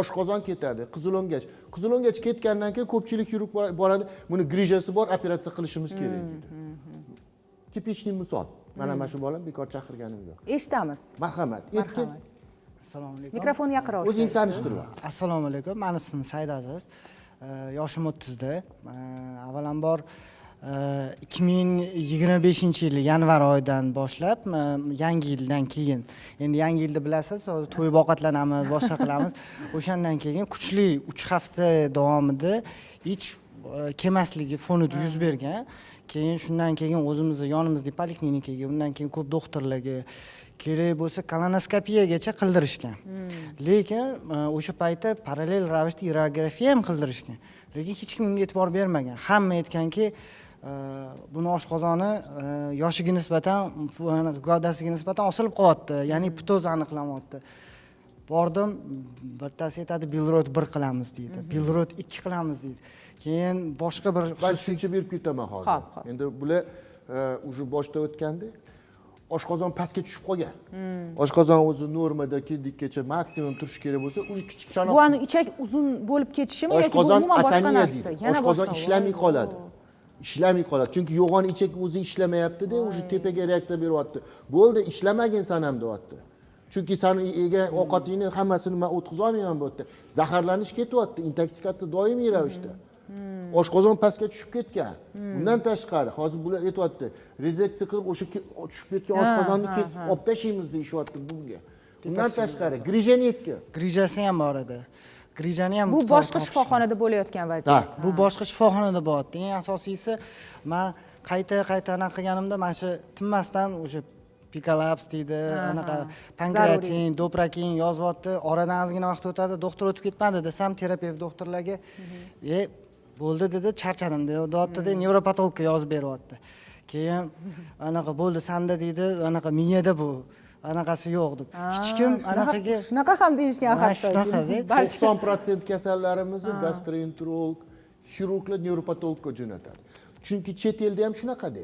Oshqozon ketadi, qizilo'ngach. Qizilo'ngach ketgandan keyin ko'pchilik yurib boradi, buni грыжа si bor, operatsiya qilishimiz kerak deydi. Типичный misol. Mana shu bolam, bekor chaqirganim yo'q. Eshitamiz. Marhamat. Aytgin. Marhamat. Assalomu alaykum. Mikrofon yaqinroq. O'zingni tanishtirib. Assalomu alaykum. Mani ismim Said Aziz. Yoshim 30da. Avvalambor, 2025-yil yanvar oyidan boshlab, yangi yildan keyin, endi yangi yilda bilasiz, hozir to'yib ovqatlanamiz, boshqa qilamiz. O'shandan keyin kuchli 3 hafta davomida ich kelmasligi fonida yuz bergan. Keyin shundan keyin o'zimizni yonimizdagi poliklinikaga, undan keyin ko'p doktorlarga, kerak bo'lsa kolonoskopiyagacha qildirishgan. Lekin o'sha paytda parallel ravishda urografiya ham qildirishgan, lekin hech kim unga e'tibor bermagan. Hamma aytganki, buni oshqozoni yoshiga nisbatan, gavdasiga nisbatan osilib qolyapti, ya'ni ptoz aniqlanyapti. Bordim, bittasi aytadi, Billroth 1 qilamiz deydi, Billroth 2 qilamiz deydi, keyin boshqa bir Man tushuncha berib ketaman hozir. Xo'p. Endi bular уже boshda o'tganda oshqozon pastga tushib qolgan. Oshqozon o'zi normada kindikkacha maksimum turishi kerak bo'lsa, уже kichik chanoq. Bu ani ichak uzun bo'lib ketishimi yoki bu Oshqozon umuman boshqa atoniya narsa? deydi. Yana Oshqozon boshqa. ishlamay qoladi. Ishlamay qoladi. Chunki yo'g'on ichak o'zi ishlamayapti-da, уже tepaga reaksiya beryapti. Bo'ldi, ishlamagin san ham, deyapti. Chunki sani yegan ovqatingni hammasini man o'tkaza olmayman bu yerda. Zaharlanish ketyapti, intoksikatsiya doimiy ravishda. Oshqozon pastga tushib ketgan. Undan tashqari, hozir bular aytyapti, rezeksiya qilib o'sha tushib ketgan oshqozonni kesib olib tashlaymiz deyishyapti bunga. Undan tashqari, грыжа ni aytgan. Грыжа si ham bor edi, грыжа ni ham Bu boshqa topishgan. shifoxonada bo'layotgan vaziyat. Ha. Bu boshqa shifoxonada bo'lyapti. Eng asosiysi, man qayta qayta anaqa qilganimda, mana shu tinmasdan o'sha Pikalaps deydi, anaqa pankreatin, Doprakin yozyapti. Oradan ozgina vaqt o'tadi, doktor o'tib ketmadi desam, terapevt doktorlarga, e bo'ldi dedi, charchadim deyaptida, nevropatologga yozib beryapti. Keyin anaqa bo'ldi, sanda deydi, anaqa miyada bu anaqasi yo'q deb hech kim anaqaga Shunaqa ham deyishgan Ha, hatto. Shunaqada. 90% kasallarimizni gastroenterolog, xirurglar nevropatologga jo'natadi. Chunki chet elda ham shunaqada.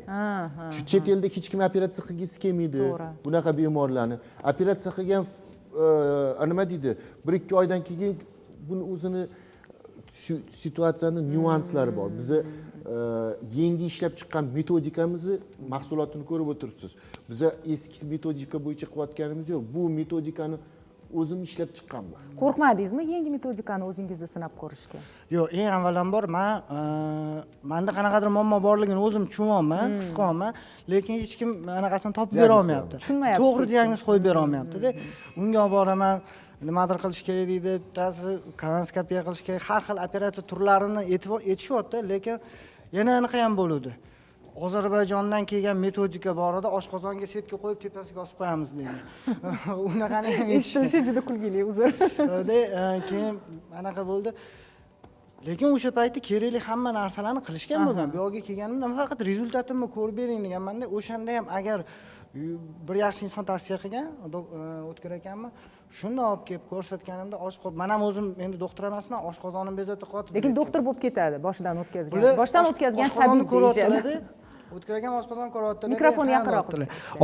Shu chet elda hech kim operatsiya qilgisi kelmaydi. Bunaqa bemorlarni operatsiya qilgan, nima deydi, 1-2 oydan keyin buni o'zini shu situatsiyani nyuanslari bor. Biza yangi ishlab chiqqan metodikamizni mahsulotini ko'rib o'tiribsiz. Biza eski metodika bo'yicha qilayotganimiz yo'q. Bu metodikani o'zim ishlab chiqqanman. Qo'rqmadingizmi yangi metodikani o'zingizda sinab ko'rishga? Yo'q, eng avvalambor man manda qanaqadir muammo borligini o'zim tushunyapman, his qilyapman, lekin hech kim anaqasini topib bera olmayapti. Tushunmayapti To'g'ri hech kim. diagnoz qo'yib bera olmayaptida. Unga olib boraman, nimadir qilish kerak deydi, bittasi kolonoskopiya qilish kerak, har xil operatsiya turlarini aytishyapti, lekin yana anaqa ham bo'luvdi. Ozarbayjondan kelgan metodika bor edi, oshqozonga setka qo'yib tepasiga osib qo'yamiz degan. Unaqani ham aytishgan. Eshitilishi juda kulgili, uzr. De, keyin anaqa bo'ldi, lekin o'sha paytda kerakli hamma narsalarni qilishgan bo'lgan. Bu yoqqa kelganimda faqat результат imni ko'rib bering deganmanda. O'shanda ham agar bir yaxshi inson tavsiya qilgan, O'tkir akamni, shunda olib kelib ko'rsatganimda, man ham o'zim endi doktor emasman, oshqozonim bezovta qilyapti Lekin deb. Doktor bo'lib ketadi boshidan o'tkazgan. Bular Boshdan o'tkazgan oshqozonni tabib ko'ryaptilarda. deyishadi. O'tkir akam oshqozon ko'ryaptilar. Mikrofon yaqinroq.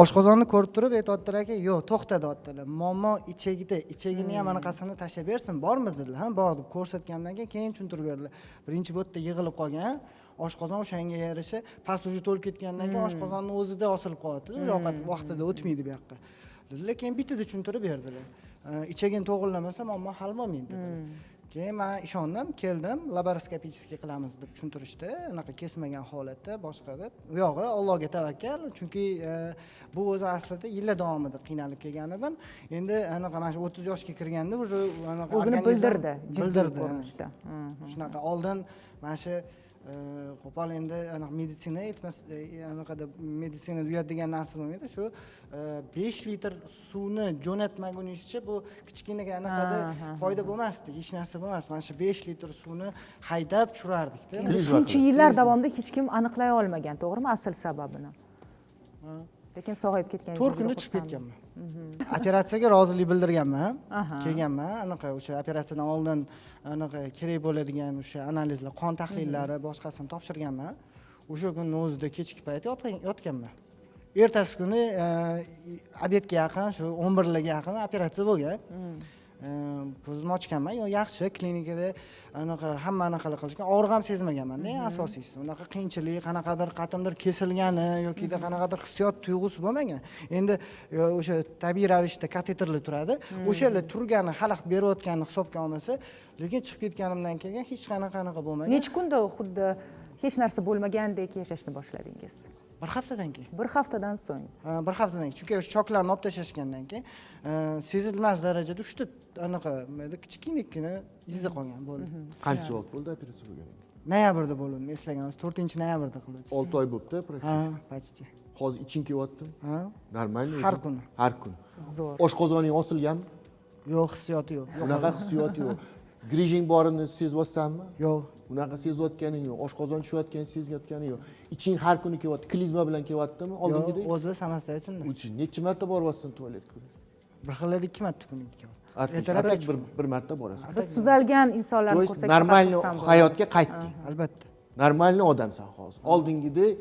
Oshqozonni ko'rib turib aytyaptilarki, yo'q, to'xta, deyaptilar, muammo ichagida, ichagini ham anaqasini tashlab bersin, bormi dedilar. Ha, bor deb ko'rsatgandan keyin tushuntirib berdilar. Birinchi bu yerda yig'ilib qolgan oshqozon, o'shanga yarasha past уже to'lib ketgandan keyin oshqozonni o'zida osilib qolyaptida, уже ovqat vaqtida o'tmaydi bu yoqqa dedilar. Keyin bittada tushuntirib berdilar. Ichagini to'g'irlamasa muammo hal bo'lmaydi dedilar. Keyin man ishondim, keldim, лапароскопический qilamiz deb tushuntirishdi, anaqa kesmagan holatda boshqa deb. U yog'i Allohga tavakkal, chunki bu o'zi aslida yillar davomida qiynalib kelgan edim. Endi anaqa mana shu 30 yoshga kirganda уже anaqa O'zini organizm bildirdi jiddiy bildirdi. ko'rinishda. Shunaqa oldin mana shu Qo'pol endi anaqa meditsina aytmas, anaqada meditsinada uyat degan narsa bo'lmaydi. Shu 5 litr suvni jo'natmaguningizcha bu kichkina anaqada foyda bo'lmasdi, hech narsa bo'lmasdi. Mana shu 5 litr suvni haydab tushirardikda. Endi shuncha yillar davomida hech kim aniqlay olmagan, to'g'rimi, asl sababini? Lekin sog'ayib ketgan. 4 kunda chiqib ketganman. Operatsiyaga rozilik bildirganman, kelganman. Anaqa o'sha operatsiyadan oldin anaqa kerak bo'ladigan o'sha analizlar, qon tahlillari, boshqasini topshirganman. O'sha kunni o'zida kechki payt yotganman. Ertasi kuni обед ga yaqin, shu 11larga yaqin operatsiya bo'lgan. Ko'zimni ochganman, yo yaxshi, klinikada anaqa hamma anaqalar qilishgan, og'riq ham sezmaganmanda. Eng asosiysi, unaqa qiyinchilik, qanaqadir qatimdir kesilgani yokida qanaqadir hissiyot tuyg'usi bo'lmagan. Endi yo, o'sha tabiiy ravishda kateterlar turadi, o'shalar turgani xalaqit berayotganini hisobga olmasa, lekin chiqib ketganimdan keyin hech qanaqa anaqa bo'lmagan. Necha kunda xuddi hech narsa bo'lmagandek yashashni boshladingiz? Bir haftadan keyin. Bir haftadan so'ng? Ha, bir haftadan keyin, chunki o'sha choklarni olib tashlashgandan keyin sezilmas darajada uchta anaqa nima edi, kichkinagina izi qolgan, bo'ldi. Qancha vaqt bo'ldi operatsiya bo'lganiga? Noyabrda bo'ldim, eslaganmiz, 4-noyabrda qildik. 6 oy bo'libdi Ha. практически. Почти. Hozir iching kelyaptimi? Ha. Нормально? Har O'zi? kuni. Har kun? Zo'r. Oshqozoning osilganmi? Yo'q, hissiyoti yo'q. Unaqa hissiyoti yo'q. Грыжа ng borini sezyapsanmi? Yo'q. Unaqa sezayotganing yo'q, oshqozon tushayotganini sezayotganing yo'q. Iching har kuni kelyapti, klizma bilan kelyaptimi Yo'q. oldingidek? O'zi самостоятельно. Uch necha marta boryapsan tualetga? Bir xillarda ikki marta kuniga kelyapti. Отлично. Ertalab. А так bir marta borasan. Biz tuzalgan insonlarni То есть ko'rsak, нормальный faqat xursand bo'lamiz. Hayotga qaytding. Albatta. Нормальный odamsan hozir. Oldingidek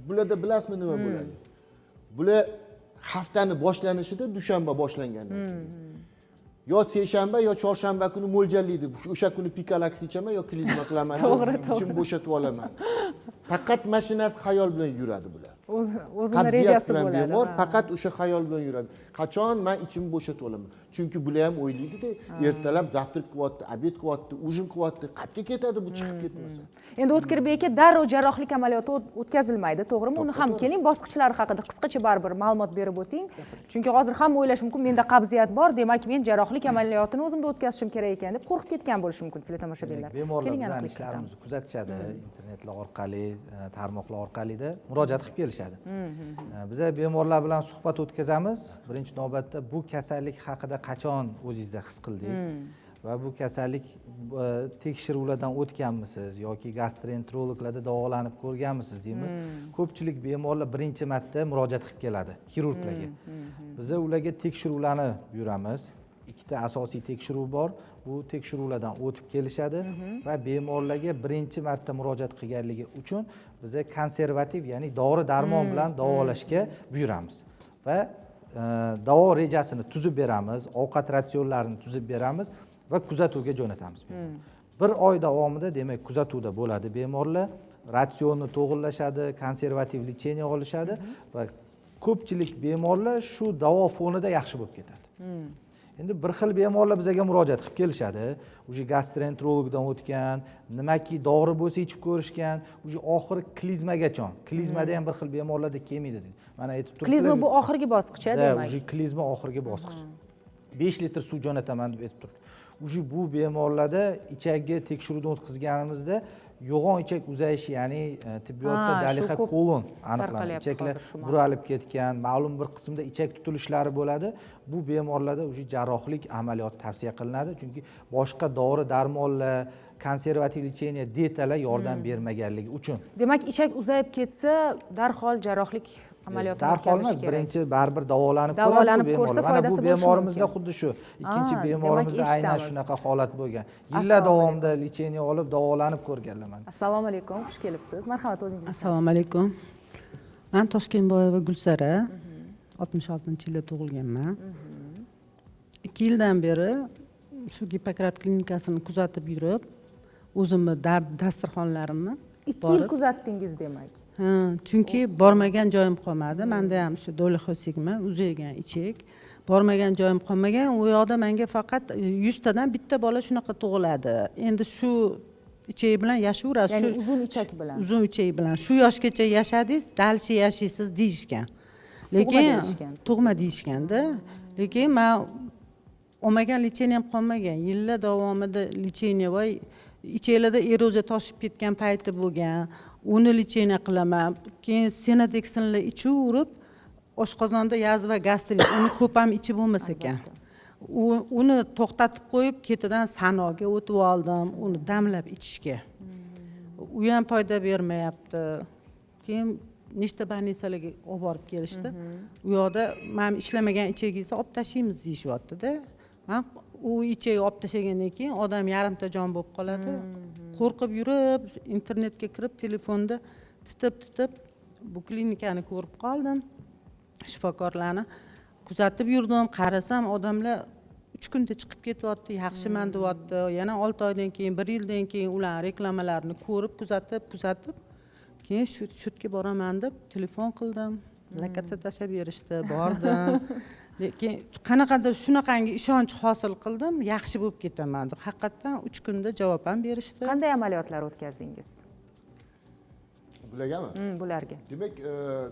bularda bilasizmi nima bo'ladi? Bular haftani boshlanishida, dushanba boshlangandan keyin yo seshanba, yo chorshanba kuni mo'ljallaydi: o'sha kuni Pikalaks ichaman yo klizma qilaman, To'g'ri. ichim bo'shatib olaman. Faqat mana shu narsa xayol bilan yuradi bular. O'zini Qabziyat rejasi bilan bo'ladi. bemor faqat o'sha xayol bilan yuradi: qachon man ichimni bo'shatib olaman? Chunki bular ham o'ylaydida, ertalab завтрак qilyapti, обед qilyapti, ужин qilyapti, qayerga ketadi bu chiqib ketmasa? Endi, O'tkirbek aka, darrov jarrohlik amaliyoti o'tkazilmaydi, to'g'rimi? Uni ham keling, bosqichlari haqida qisqacha baribir ma'lumot berib o'ting, chunki hozir hamma o'ylashi mumkin, menda qabziyat bor, demak men jarrohlik amaliyotini o'zimda o'tkazishim kerak ekan deb qo'rqib ketgan bo'lishi mumkin teletomoshabinlar. Bemorlar Keling, bizani aniqlik ishlarimizni kiritamiz. kuzatishadi, internetlar orqali, tarmoqlar orqalida murojaat qilib kelishadi. Biza bemorlar bilan suhbat o'tkazamiz. Birinchi navbatda bu kasallik haqida qachon o'zingizda his qildingiz va bu kasallik tekshiruvlardan o'tganmisiz yoki gastroenterologlarda davolanib ko'rganmisiz deymiz. Ko'pchilik bemorlar birinchi marta murojaat qilib keladi xirurglarga. Biza ularga tekshiruvlarni buyuramiz. Ikkita asosiy tekshiruv bor, bu tekshiruvlardan o'tib kelishadi va bemorlarga birinchi marta murojaat qilganligi uchun biza konservativ, ya'ni dori darmon bilan davolashga buyuramiz va davo rejasini tuzib beramiz, ovqat ratsionlarini tuzib beramiz va kuzatuvga jo'natamiz. Bir oy davomida, demak, kuzatuvda bo'ladi bemorlar, ratsionni to'g'irlashadi, konservativ лечение olishadi va ko'pchilik bemorlar shu davo fonida yaxshi bo'lib ketadi. Endi bir xil bemorlar bizga murojaat qilib kelishadi, уже gastroenterologdan o'tgan, nimaki dori bo'lsa ichib ko'rishgan, уже oxiri klizmagacha, klizmada ham bir xil bemorlarda kelmaydi deydi, mana aytib turibdilar. Klizma bu oxirgi bosqich, a? Да, Demak, уже klizma oxirgi bosqich. 5 litr suv jo'nataman deb aytib turibdi. Уже bu bemorlarda ichakka tekshiruvdan o'tkazganimizda yo'g'on ichak uzayishi, ya'ni tibbiyotda Ha, shu dolixa ko'p kolon aniqlanadi. tarqalyapti Ichaklar hozir shu mavzu. buralib ketgan, ma'lum bir qismda ichak tutilishlari bo'ladi. Bu bemorlarda уже jarrohlik amaliyoti tavsiya qilinadi, chunki boshqa dori darmonlar, konservativ лечение, dietalar yordam bermaganligi uchun. Demak, ichak uzayib ketsa, darhol jarrohlik amaliyotini Darhol o'tkazish emas, kerak. birinchi baribir davolanib Davolanib ko'radi bu ko'rsa, bemorlar. Mana bu foydasi bo'lishi bemorimizda mumkin. xuddi shu, ikkinchi Demak, bemorimizda aynan eshitamiz. shunaqa holat bo'lgan. Yillar Assalomu davomida лечение olib, davolanib ko'rganlar mana. Assalomu alaykum, xush kelibsiz, marhamat, o'zingizni. Assalomu alaykum. Man Toshkentboyeva Gulsara, 66-yilda tug'ilganman. 2 yildan beri shu Gippokrat klinikasini kuzatib yurib, o'zimni dard dasturxonlarimni 2 yil borib- kuzatdingiz, demak? Ha, chunki bormagan joyim qolmadi. Manda ham shu долихосигма, uzaygan ichak. Bormagan joyim qolmagan. U yoqda menga faqat 100 tadan bitta bola shunaqa tug'iladi, endi shu ichak bilan yashayverasiz. Ya'ni uzun ichak bilan. Uzun ichak bilan shu yoshgacha yashadingiz, дальше yashaysiz deyishgan, lekin deyishgan sizga. Tug'ma deyishganda, lekin man olmagan лечение ham qolmagan. Yillar davomida лечение, voy. Ichaklarda eroziya toshib ketgan payti bo'lgan, uni лечение qilaman. Keyin senadeksinlar ichaverib, oshqozonda yazva, gastrit, uni ko'p ham ichib bo'lmas ekan. Uni to'xtatib qo'yib, ketidan sanoga o'tib oldim, uni damlab ichishga. U ham foyda bermayapti. Keyin nechta больница larga olib borib kelishdi. U yoqda mana ishlamagan ichagingizni olib tashlaymiz deyishyaptida. Man u ichak olib tashlagandan keyin odam yarimta jon bo'lib qoladi. Qo'rqib yurib, internetga kirib, telefonda titib titib bu klinikani ko'rib qoldim, shifokorlarni kuzatib yurdim. Qarasam, odamlar 3 kunda chiqib ketyapti, yaxshiman deyapti. Yana 6 oydan keyin, bir yildan keyin ularni reklamalarini ko'rib, kuzatib kuzatib, keyin shu yerga boraman deb telefon qildim, lokatsiya tashlab berishdi, bordim. Lekin qanaqadir shunaqangi ishonch hosil qildim, yaxshi bo'lib ketaman deb. Haqiqatdan 3 kunda javob ham berishdi. Qanday amaliyotlar o'tkazdingiz? Bulargami? Bularga. Demak,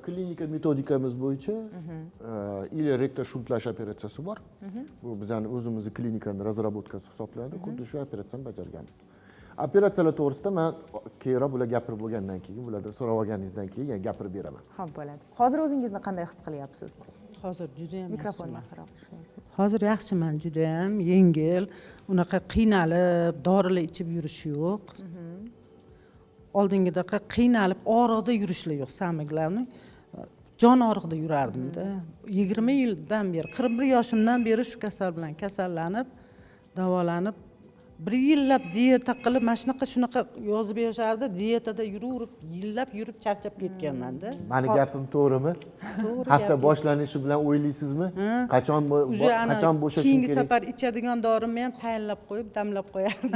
klinika metodikamiz bo'yicha или rektoshuntlаш operatsiyasi bor. Bu bizani o'zimizni klinikani разработка si hisoblanadi. Xuddi shu operatsiyani bajarganmiz. Operatsiyalar to'g'risida man keyinroq, bular gapirib bo'lgandan keyin, bulardan so'rab olganingizdan keyin yana gapirib beraman. Ho'p, bo'ladi. Hozir o'zingizni qanday his qilyapsiz? Hozir judayam Mikrofonga yaxshiman. Yaqinroq ushlaysiz. Hozir yaxshiman, judayam yengil, unaqa qiynalib dorilar ichib yurish yo'q. Oldingidaqa qiynalib og'riqda yurishlar yo'q. Самое главное, jon og'riqda yurardimda. 20 yildan beri, 41 yoshimdan beri shu kasal bilan kasallanib, davolanib, bir yillab dieta qilib, mana shunaqa shunaqa yozib berishardi, dietada yuraverib, yillab yurib charchab ketganmanda. Mani gapim to'g'rimi? To'g'ri Hafta gapingiz. Boshlanishi bilan o'ylaysizmi, qachon Уже ana qachon bo'shashim keyingi kerak? safar ichadigan dorimni ham tayinlab qo'yib, damlab qo'yardim.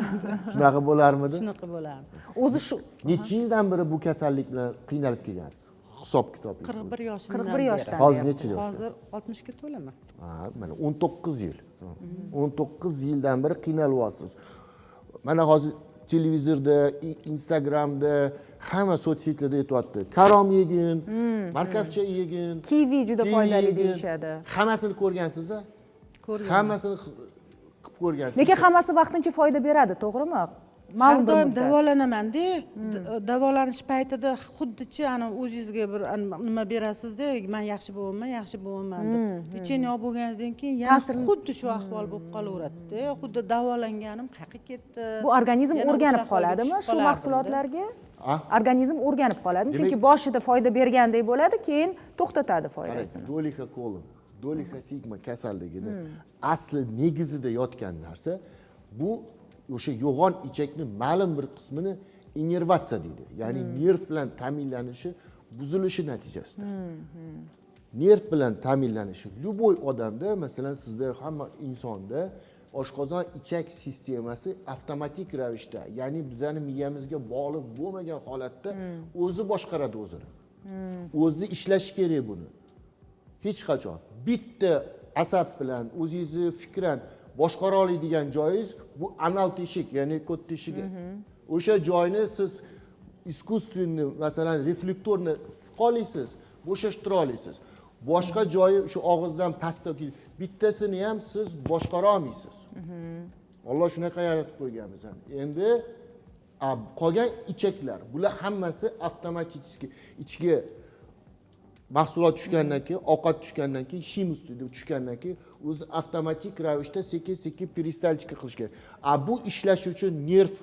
Shunaqa bo'larmidi? Shunaqa bo'lardi. O'zi shu Necha yildan beri bu kasallik bilan qiynalib kelgansiz, hisob kitobingiz 41 yoshimdan 41 beri. Yoshdan Hozir deyapti. necha yoshda? Hozir 60ga to'laman. Ha, mana 19 yil, 19 yildan beri qiynalyapsiz. Mana hozir televizorda, instagramda, hamma соцсеть larda aytyapti: karom yegin, markavcha yegin, Kivi juda kivi foydali yegin. deyishadi. Hammasini ko'rgansiz a? Ko'rganman. Hammasini qilib ko'rgansiz. Lekin hammasi vaqtincha foyda beradi, to'g'rimi? Har Ma'lum bir doim muddat. davolanamanda. Davolanish paytida xuddichi ani o'zingizga bir nima berasizda, man yaxshi bo'lyapman, yaxshi bo'lyapman deb. Лечение olib bo'lganingizdan keyin yana xuddi shu ahvol bo'lib qolaveradida. Xuddi davolanganim qayerga ketdi? Bu organizm Yana o'sha o'rganib ahvolga qoladimi tushib shu qolardimda. mahsulotlarga? A? Organizm o'rganib qoladimi? Chunki Demak- boshida foyda bergandek bo'ladi, keyin to'xtatadi Qarang, foydasini. Dolixa kolon, dolixa sigma kasalligini asli negizida yotgan narsa bu o'sha yo'g'on ichakni ma'lum bir qismini innervatsiya deydi, ya'ni nerv bilan ta'minlanishi buzilishi natijasida. Nerv bilan ta'minlanishi любой odamda, masalan, sizda, hamma insonda oshqozon ichak sistemasi avtomatik ravishda, ya'ni bizani miyamizga bog'liq bo'lmagan holatda o'zi boshqaradi o'zini, o'zi ishlashi kerak. Buni hech qachon bitta asab bilan o'zingizni fikran boshqara oladigan joyingiz bu anal teshik, ya'ni ko't teshigi. O'sha joyni siz искусственный, masalan, reflektorni siqa olasiz, bo'shashtira olasiz. Boshqa joyi, shu og'izdan pastda bittasini ham siz boshqara olmaysiz. Olloh shunaqa yaratib qo'ygan bizani. Endi qolgan ichaklar, bular hammasi avtomatik ichga mahsulot tushgandan keyin, ovqat tushgandan keyin, ximus deydi, tushgandan keyin o'zi avtomatik ravishda sekin sekin peristaltika qilish kerak. A bu ishlashi uchun nerv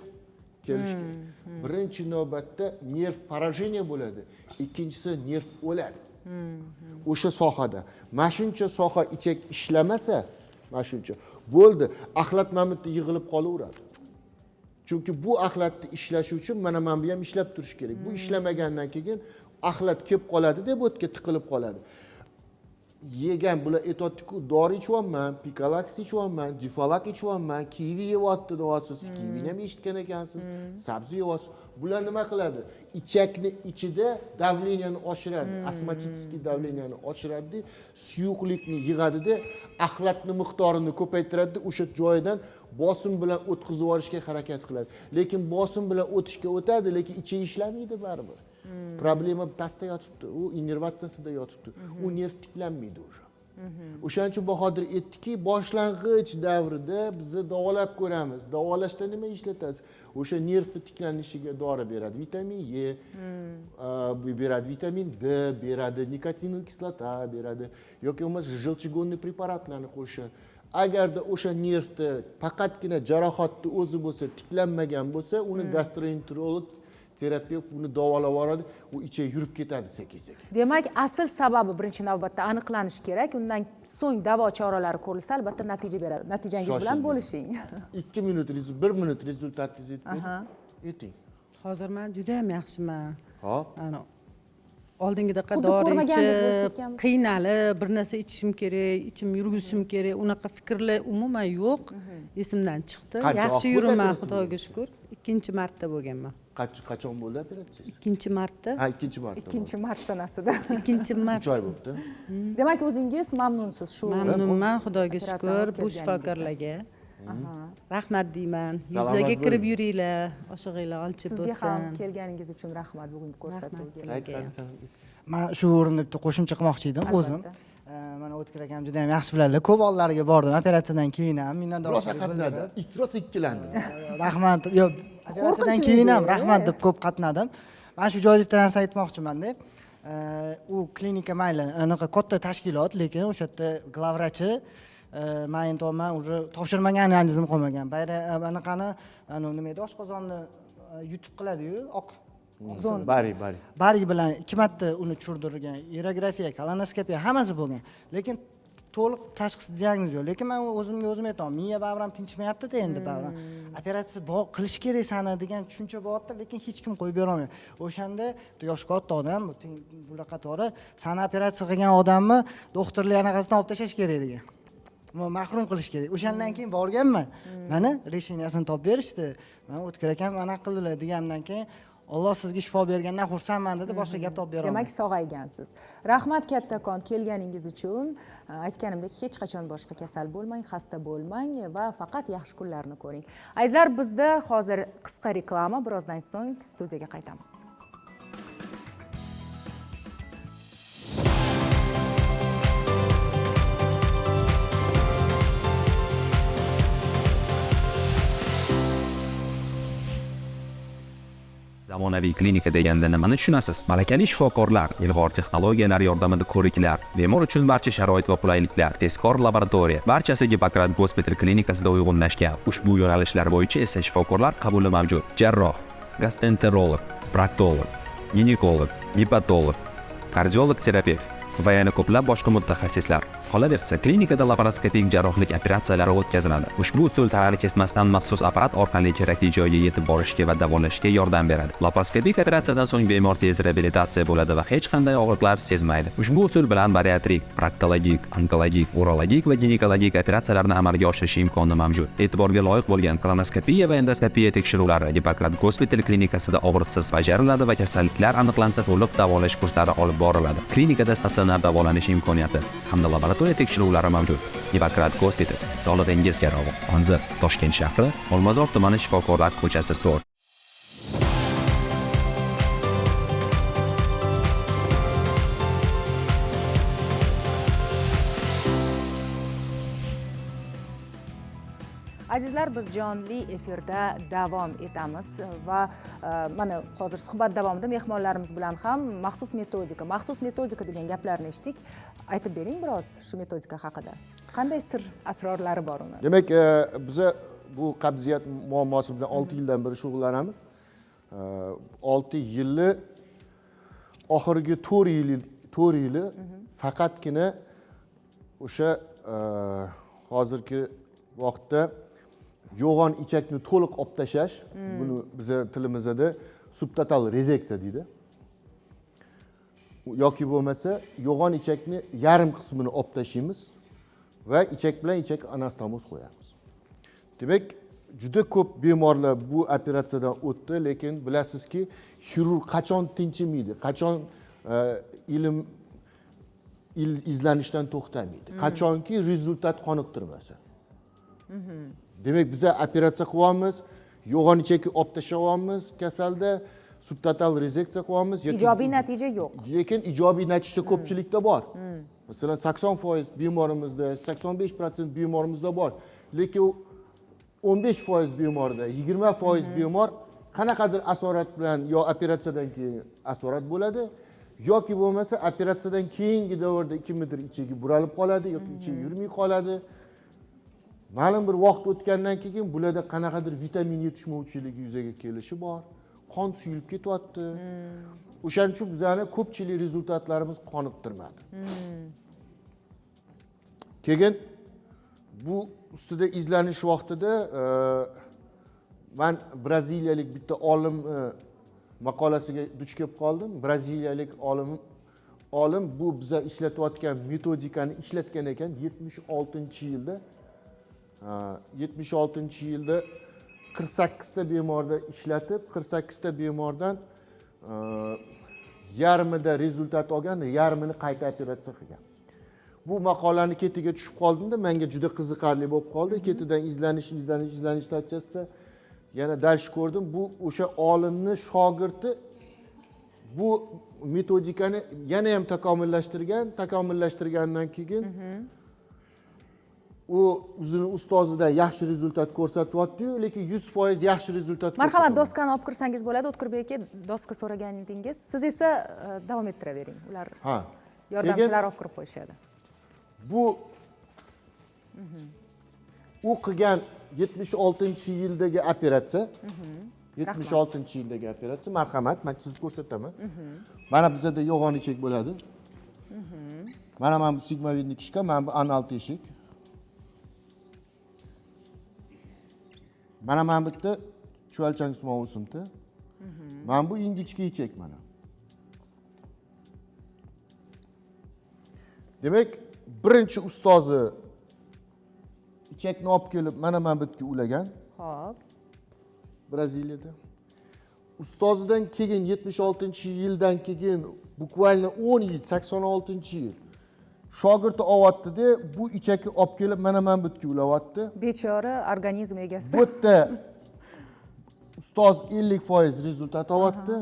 kelishi kerak. Birinchi navbatda nerv поражение bo'ladi, ikkinchisi nerv o'ladi o'sha sohada. Mana shuncha soha ichak ishlamasa, mana shuncha bo'ldi, axlat mana bu yerda yig'ilib qolaveradi. Chunki bu axlatni ishlashi uchun mana bu ham ishlab turishi kerak. Bu ishlamagandan keyin axlat kelib qoladi deb o'tga tiqilib qoladi. Yegan, bular aytyaptiku, dori ichyapman, pikalaks ichyapman, difalak ichyapman, kivi yeyapti deyapsiz, kivini ham eshitgan ekansiz, sabzi yeyapsiz. Bular nima qiladi? Ichakni ichida давление ni oshiradi, осмотический давление ni oshiradida, suyuqlikni yig'adida, axlatni miqdorini ko'paytiradida, o'sha joyidan bosim bilan o'tkazib yuborishga harakat qiladi. Lekin bosim bilan o'tishga o'tadi, lekin ichi ishlamaydi baribir. Problema pastda yotibdi, u innervatsiyasida yotibdi, u nerv tiklanmaydi уже. O'shaning uchun Bahodir aytdiki, boshlang'ich davrida bizni davolab ko'ramiz. Davolashda nima ishlatasiz? O'sha nervni tiklanishiga dori beradi, vitamin E beradi, vitamin D beradi, nikotinovая kislota beradi yoki bo'lmasa желчегонный preparatlarni qo'shadi. Agarda o'sha nervni faqatgina jarohatni o'zi bo'lsa, tiklanmagan bo'lsa, uni gastroenterolog, terapevt buni davolab yuboradi, u ichak yurib ketadi sekin-sekin. Demak, asl sababi birinchi navbatda aniqlanishi kerak, undan so'ng davo choralari ko'rilsa, albatta natija beradi. Natijangiz bilan bo'lishing. 2 minut, 1 minut rezultatingizni aytib bering. Ayting. Hozir men juda ham yaxshiman. Hop. Oldingidaqa dori ichib, qiynalib, bir narsa ichishim kerak, ichim yurgizishim kerak, unaqa fikrlar umuman yo'q. Esimdan chiqdi. Yaxshi yuraman, Xudoga shukr. 2 marta bo'lganman. Qachon bo'ldi operatsiyangiz? 2 marta. Ha, 2 marta. 2 mart sanasida. 2 mart. 3 oy bo'libdi. Demak, o'zingiz mamnunsiz shu. Mamnunman, Xudoga shukr, bu shifokorlarga. Rahmat deyman. Yuzlarga kirib yuringlar, oshig'inglar olchi bo'lsin. Sizga ham kelganingiz uchun rahmat bugungi ko'rsatuvga. Men shu o'rinda bitta qo'shimcha qilmoqchi edim o'zim. Mana O'tkir akam juda ham yaxshi biladilar. Ko'p oldilariga bordim operatsiyadan keyin ham minnatdorchilik rosa qatnadi. Rosa ikkilandim. Rahmat. Yo'q, operatsiyadan keyin ham rahmat deb ko'p qatnadim. Men shu joyda bitta narsa aytmoqchiman-da. U klinika mayli, anaqa katta tashkilot, lekin o'sha yerda glavrachi men aytyapman, уже topshirmagan analizim qolmagan. Bayra anaqani, nima edi, oshqozonni yutib qiladi-yu, oq zon. Bari, bari. Bari bilan 2 marta uni tushirdirgan, urografiya, kolonoskopiya hammasi bo'lgan. Lekin to'liq tashxis diagnoz yo'q. Lekin men o'zimga o'zim aytaman, miya bag'rim tinchmayapti-da endi bag'rim. Operatsiya qilish kerak sani degan tushuncha bor-da, lekin hech kim qo'yib bera olmaydi. O'shanda yoshi katta odam, bular qatori sani operatsiya qilgan odamni doktorlar anaqasidan olib tashlash kerak degan. Mahrum qilish kerak. O'shandan keyin borganman. Mana resheniyasini topib berishdi. Mana O'tkir akam ana qildilar degandan keyin Alloh sizga shifo bergandan xursandman dedi, boshqa gap topib bera olmadim. Demak, sog'aygansiz. Rahmat kattakon kelganingiz uchun. Aytganimdek, hech qachon boshqa kasal bo'lmang, xasta bo'lmang va faqat yaxshi kunlarni ko'ring. Azizlar, bizda hozir qisqa reklama, birozdan so'ng studiyaga qaytamiz. Zamonaviy klinika deganda nimani tushunasiz? Malakali shifokorlar, ilg'or texnologiyalar yordamida ko'riklar, bemor uchun barcha sharoit va qulayliklar, tezkor laboratoriya, barchasi Gipokrat Hospital klinikasida uyg'unlashgan. Ushbu yo'nalishlar bo'yicha esa shifokorlar qabuli mavjud. Jarroh, gastroenterolog, proktolog, ginekolog, gepatolog, kardiolog terapevt va yana ko'plab boshqa mutaxassislar. Qolaversa, klinikada laparoskopik jarrohlik operatsiyalari o'tkaziladi. Ushbu usul tanani kesmasdan maxsus apparat orqali kerakli joyga yetib borishga va davolashga yordam beradi. Laparoskopik operatsiyadan so'ng bemor tez reabilitatsiya bo'ladi va hech qanday og'riqlar sezmaydi. Ushbu usul bilan bariatrik, proktologik, onkologik, urologik va ginekologik operatsiyalarni amalga oshirish imkoni mavjud. E'tiborga loyiq bo'lgan kolonoskopiya va endoskopiya tekshiruvlari Gipokrat Hospital klinikasida og'riqsiz bajariladi va kasalliklar aniqlansa to'liq davolash kurslari olib boriladi. Klinikada statsionar davolanish imkoniyati hamda laboratoriya tekshiruvlari mavjud. Gipokrat Hospital, sog'lig'ingiz garovi. Manzil: Toshkent shahri, Olmazor tumani, Shifokorlar ko'chasi 4. Azizlar, biz jonli efirda davom etamiz va mana hozir suhbat davomida mehmonlarimiz bilan ham maxsus metodika degan gaplarni eshitdik. Aytib bering biroz shu metodika haqida. Qanday sir asrorlari bor uni? Demak, biza bu qabziyat muammosi bilan 6 yildan beri shug'ullanamiz. 6 yilni oxirgi 4 yili faqatgina o'sha hozirgi vaqtda yo'g'on ichakni to'liq olib tashlash, buni biza tilimizda subtotal rezeksiya deydi. Yoki bo'lmasa yo'g'on ichakni yarim qismini olib tashlaymiz va ichak bilan ichak anastomoz qo'yamiz. Demak, juda ko'p bemorlar bu operatsiyadan o'tdi, lekin bilasizki, xirurg qachon tinchimaydi, qachon ilm izlanishdan to'xtamaydi, qachonki rezultat qoniqtirmasa. Demak, biza operatsiya qilyapmiz, yo'g'on ichakni olib tashlayapmiz kasalda, subtotal rezeksiya qilyapmiz. Ijobiy natija yo'q. Lekin ijobiy natija ko'pchilikda bor. Masalan, 80% bemorimizda, 85% bemorimizda bor, lekin u 15% bemorda, 20% bemor qanaqadir asorat bilan yo operatsiyadan keyin asorat bo'ladi, yoki bo'lmasa operatsiyadan keyingi davrda kimnidir ichagi buralib qoladi yoki ichagi yurmay qoladi. Ma'lum bir vaqt o'tgandan keyin bularda qanaqadir vitamin yetishmovchiligi yuzaga kelishi bor, qon suyulib ketyapti. O'shaning uchun bizani ko'pchilik rezultatlarimiz qoniqtirmadi. Keyin bu ustida izlanish vaqtida man braziliyalik bitta olim maqolasiga duch kelib qoldim. Braziliyalik olim bu biza ishlatayotgan metodikani ishlatgan ekan 76-yilda. 76-yilda 48 ta bemorda ishlatib, 48 ta bemordan yarmida rezultat olgan, yarmini qayta operatsiya qilgan. Bu maqolani ketiga tushib qoldimda, menga juda qiziqarli bo'lib qoldi. Ketidan izlanish, izlanish, izlanish natijasida yana dars ko'rdim. Bu o'sha olimni shogirdi bu metodikani yana ham takomillashtirgan, takomillashtirgandan keyin u o'zini ustozidan yaxshi rezultat ko'rsatyapti-yu, lekin 100% yaxshi rezultat Marhamat, ko'rsatolmadi. Doskani olib kirsangiz bo'ladi. O'tkirbek aka, doska so'ragan edingiz. Siz esa davom ettiravering. Ular Ha. yordamchilar olib kirib qo'yishadi. Bu u qilgan 76-yildagi operatsiya. 76-yildagi operatsiya. Marhamat, men chizib ko'rsataman. Mana bizada yo'g'on ichak bo'ladi. Mana bu sigmovidniy kishka, mana bu anal teshik. Mana bu yerda chuvalchangsimon o'simta. Mana bu ingichka ichak mana. Demak, birinchi ustozi ichakni olib kelib mana bu yerga ulagan. Xo'p. Braziliyada. Ustozidan keyin 76-yildan keyin bukvalno 10 yil, 86-yil shogirdi olyapti-da, bu ichakni olib kelib mana bu yerga ulayapti. Bechora organizm egasi. Bu yerda ustoz 50% rezultat olyapti.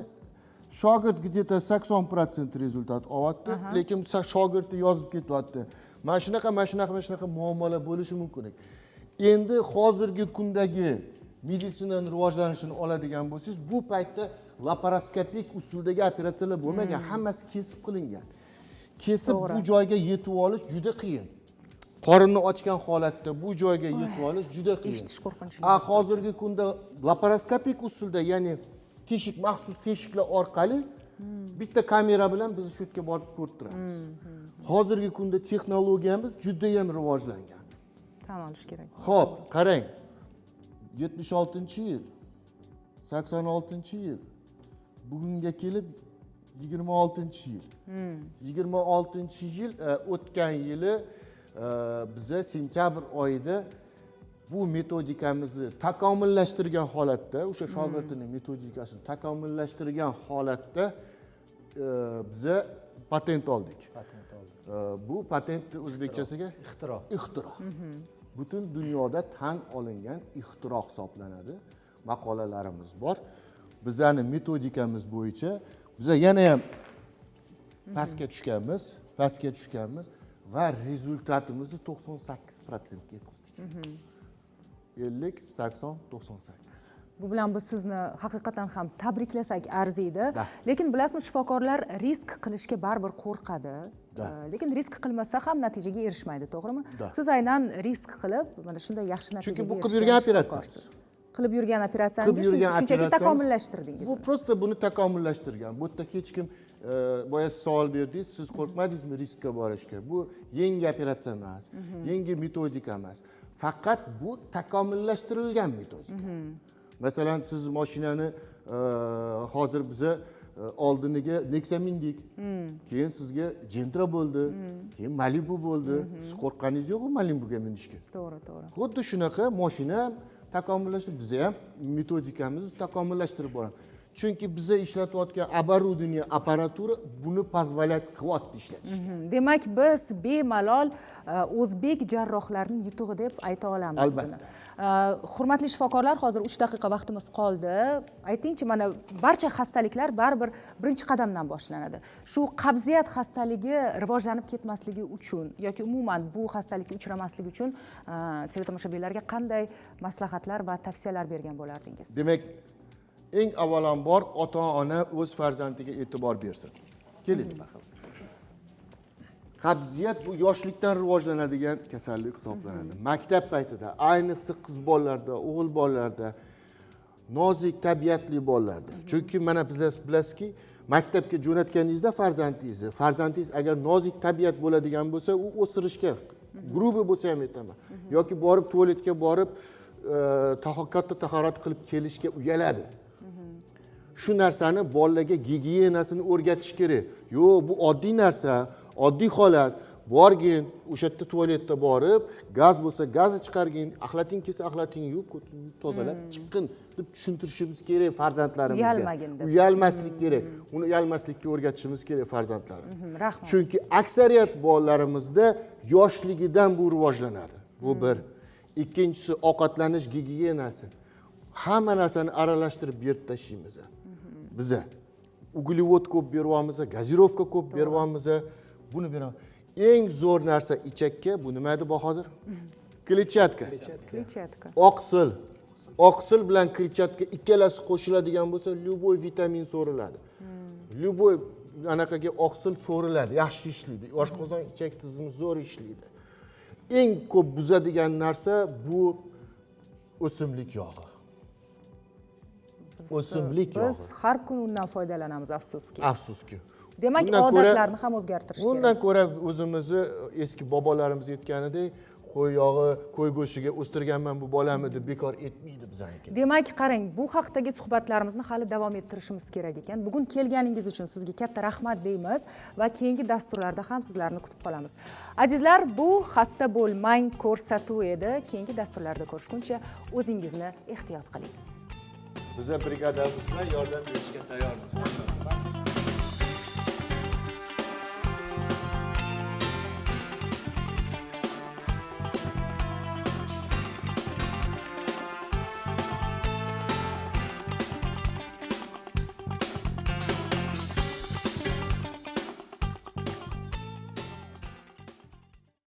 Shogird где-то 80% rezultat olyapti, lekin shogirdi yozib ketyapti. Mana shunaqa, mana shunaqa, mana shunaqa muammolar bo'lishi mumkin ekan. Endi hozirgi kundagi meditsinaning rivojlanishini oladigan bo'lsangiz, bu paytda laparoskopik usuldagi operatsiyalar bo'lmagan, hammasi kesib qilingan. Kesib bu joyga yetib olish juda qiyin. Qorinni ochgan holatda bu joyga yetib olish juda qiyin. Eshitish qo'rqinchli. Hozirgi kunda laparoskopik usulda, ya'ni teshik, maxsus teshiklar orqali bitta kamera bilan biz shu yerga borib ko'rib turamiz. Hozirgi kunda texnologiyamiz juda ham rivojlangan. Tan olish kerak. Xo'p, qarang. 76-yil, 86-yil, bugunga kelib 26-yil. 26-yil o'tgan yili biza sentyabr oyida bu metodikamizni takomillashtirgan holatda, o'sha shogirdning metodikasini takomillashtirgan holatda biza patent oldik. Patent oldik. Bu patentni o'zbekchasiga ixtiro. Ixtiro. Butun dunyoda tan olingan ixtiro hisoblanadi. Maqolalarimiz bor. Bizani metodikamiz bo'yicha biza yana ham pastga tushganmiz, pastga tushganmiz va rezultatimizni 98% ga yetkazdik. 50, 80, 98. Bu bilan biz sizni haqiqatan ham tabriklasak arziydi. Da. Lekin bilasizmi, shifokorlar risk qilishga baribir qo'rqadi. Da. Lekin risk qilmasa ham natijaga erishmaydi, to'g'rimi? Da. Siz aynan risk qilib, mana shunday yaxshi natijaga Chunki bu qilib erishgan yurgan operatsiyamiz. shifokorsiz. Qilib yurgan operatsiyangiz Qilib yurgan shunchaki operatsiyamiz. takomillashtirdingiz. Bu prosta buni takomillashtirgan. Bu yerda hech kim, boya siz savol berdingiz, siz qo'rqmadingizmi riskka borishga? Bu yangi operatsiya emas, yangi metodika emas. Faqat bu takomillashtirilgan metodika. Masalan, siz mashinani hozir biza oldiniga Nexia mindik. Keyin sizga Gentra bo'ldi, keyin Malibu bo'ldi. Siz qo'rqqaningiz yo'q-ku Malibuga minishga. To'g'ri, to'g'ri. Xuddi shunaqa mashina ham takomillashtirib, biz ham metodikamizni takomillashtirib boramiz. Chunki biza ishlatayotgan оборудование, apparatura buni позволять qilyapti ishlatishga. Demak, biz bemalol o'zbek jarrohlarining yutug'i deb ayta olamiz Albatta. buni. Hurmatli shifokorlar, hozir 3 daqiqa vaqtimiz qoldi. Aytingchi, mana barcha xastaliklar baribir birinchi qadamdan boshlanadi. Shu qabziyat xastaligi rivojlanib ketmasligi uchun yoki umuman bu xastalikka uchramasligi uchun teletomoshabinlarga qanday maslahatlar va tavsiyalar bergan bo'lardingiz? Demak, eng avvalambor ota ona o'z farzandiga e'tibor bersin. Keling, qabziyat bu yoshlikdan rivojlanadigan kasallik hisoblanadi. Maktab paytida, ayniqsa qiz bolalarda, o'g'il bolalarda, nozik tabiatli bolalarda. Chunki mana biz bilasizki, maktabga jo'natganingizda farzandingizni, farzandingiz agar nozik tabiat bo'ladigan bo'lsa, u o'sirishga, грубый bo'lsa ham aytaman, yoki borib tualetga borib katta tahorat qilib kelishga uyaladi. Shu narsani bolalarga gigiyenasini o'rgatish kerak. Yo'q, bu oddiy narsa, oddiy holat. Borgin o'sha yerda tualetda borib, gaz bo'lsa gazni chiqargin, axlating kelsa axlatingni yuvib, ko'tingni tozalab chiqqin deb tushuntirishimiz kerak farzandlarimizga. Uyalmagin deb. Uyalmaslik kerak, uni uyalmaslikka o'rgatishimiz kerak farzandlarni. Rahmat. Chunki aksariyat bolalarimizda yoshligidan bu rivojlanadi. Bu bir. Ikkinchisi, ovqatlanish gigiyenasi. Hamma narsani aralashtirib berib tashlaymiz biza, углевод ko'p beryapmiz, газировка ko'p beryapmiz, buni beramiz. Eng zo'r narsa ichakka bu nima edi, Bahodir? Kletchatka. Kletchatka. Oqsil. Oqsil bilan kletchatka ikkalasi qo'shiladigan bo'lsa, любой vitamin so'riladi, любой anaqaga oqsil so'riladi, yaxshi ishlaydi. Oshqozon ichak tizimi zo'r ishlaydi. Eng ko'p buzadigan narsa bu o'simlik yog'i, o'simlik Biz yog'i. har kuni undan foydalanamiz, afsuski. Afsuski. Demak, odatlarni ham o'zgartirish Bundan kerak. ko'ra o'zimizni eski bobolarimiz aytganidek, qo'y yog'i, qo'y go'shtiga o'stirganman bu bolamni deb bekor etmaydi bizaniki. Demak, qarang, bu haqdagi suhbatlarimizni hali davom ettirishimiz kerak ekan. Bugun kelganingiz uchun sizga katta rahmat deymiz va keyingi dasturlarda ham sizlarni kutib qolamiz. Azizlar, bu "Xasta bo'lmang" ko'rsatuvi edi. Keyingi dasturlarda ko'rishguncha o'zingizni ehtiyot qiling. Biza brigadamiz bilan yordam berishga tayyormiz.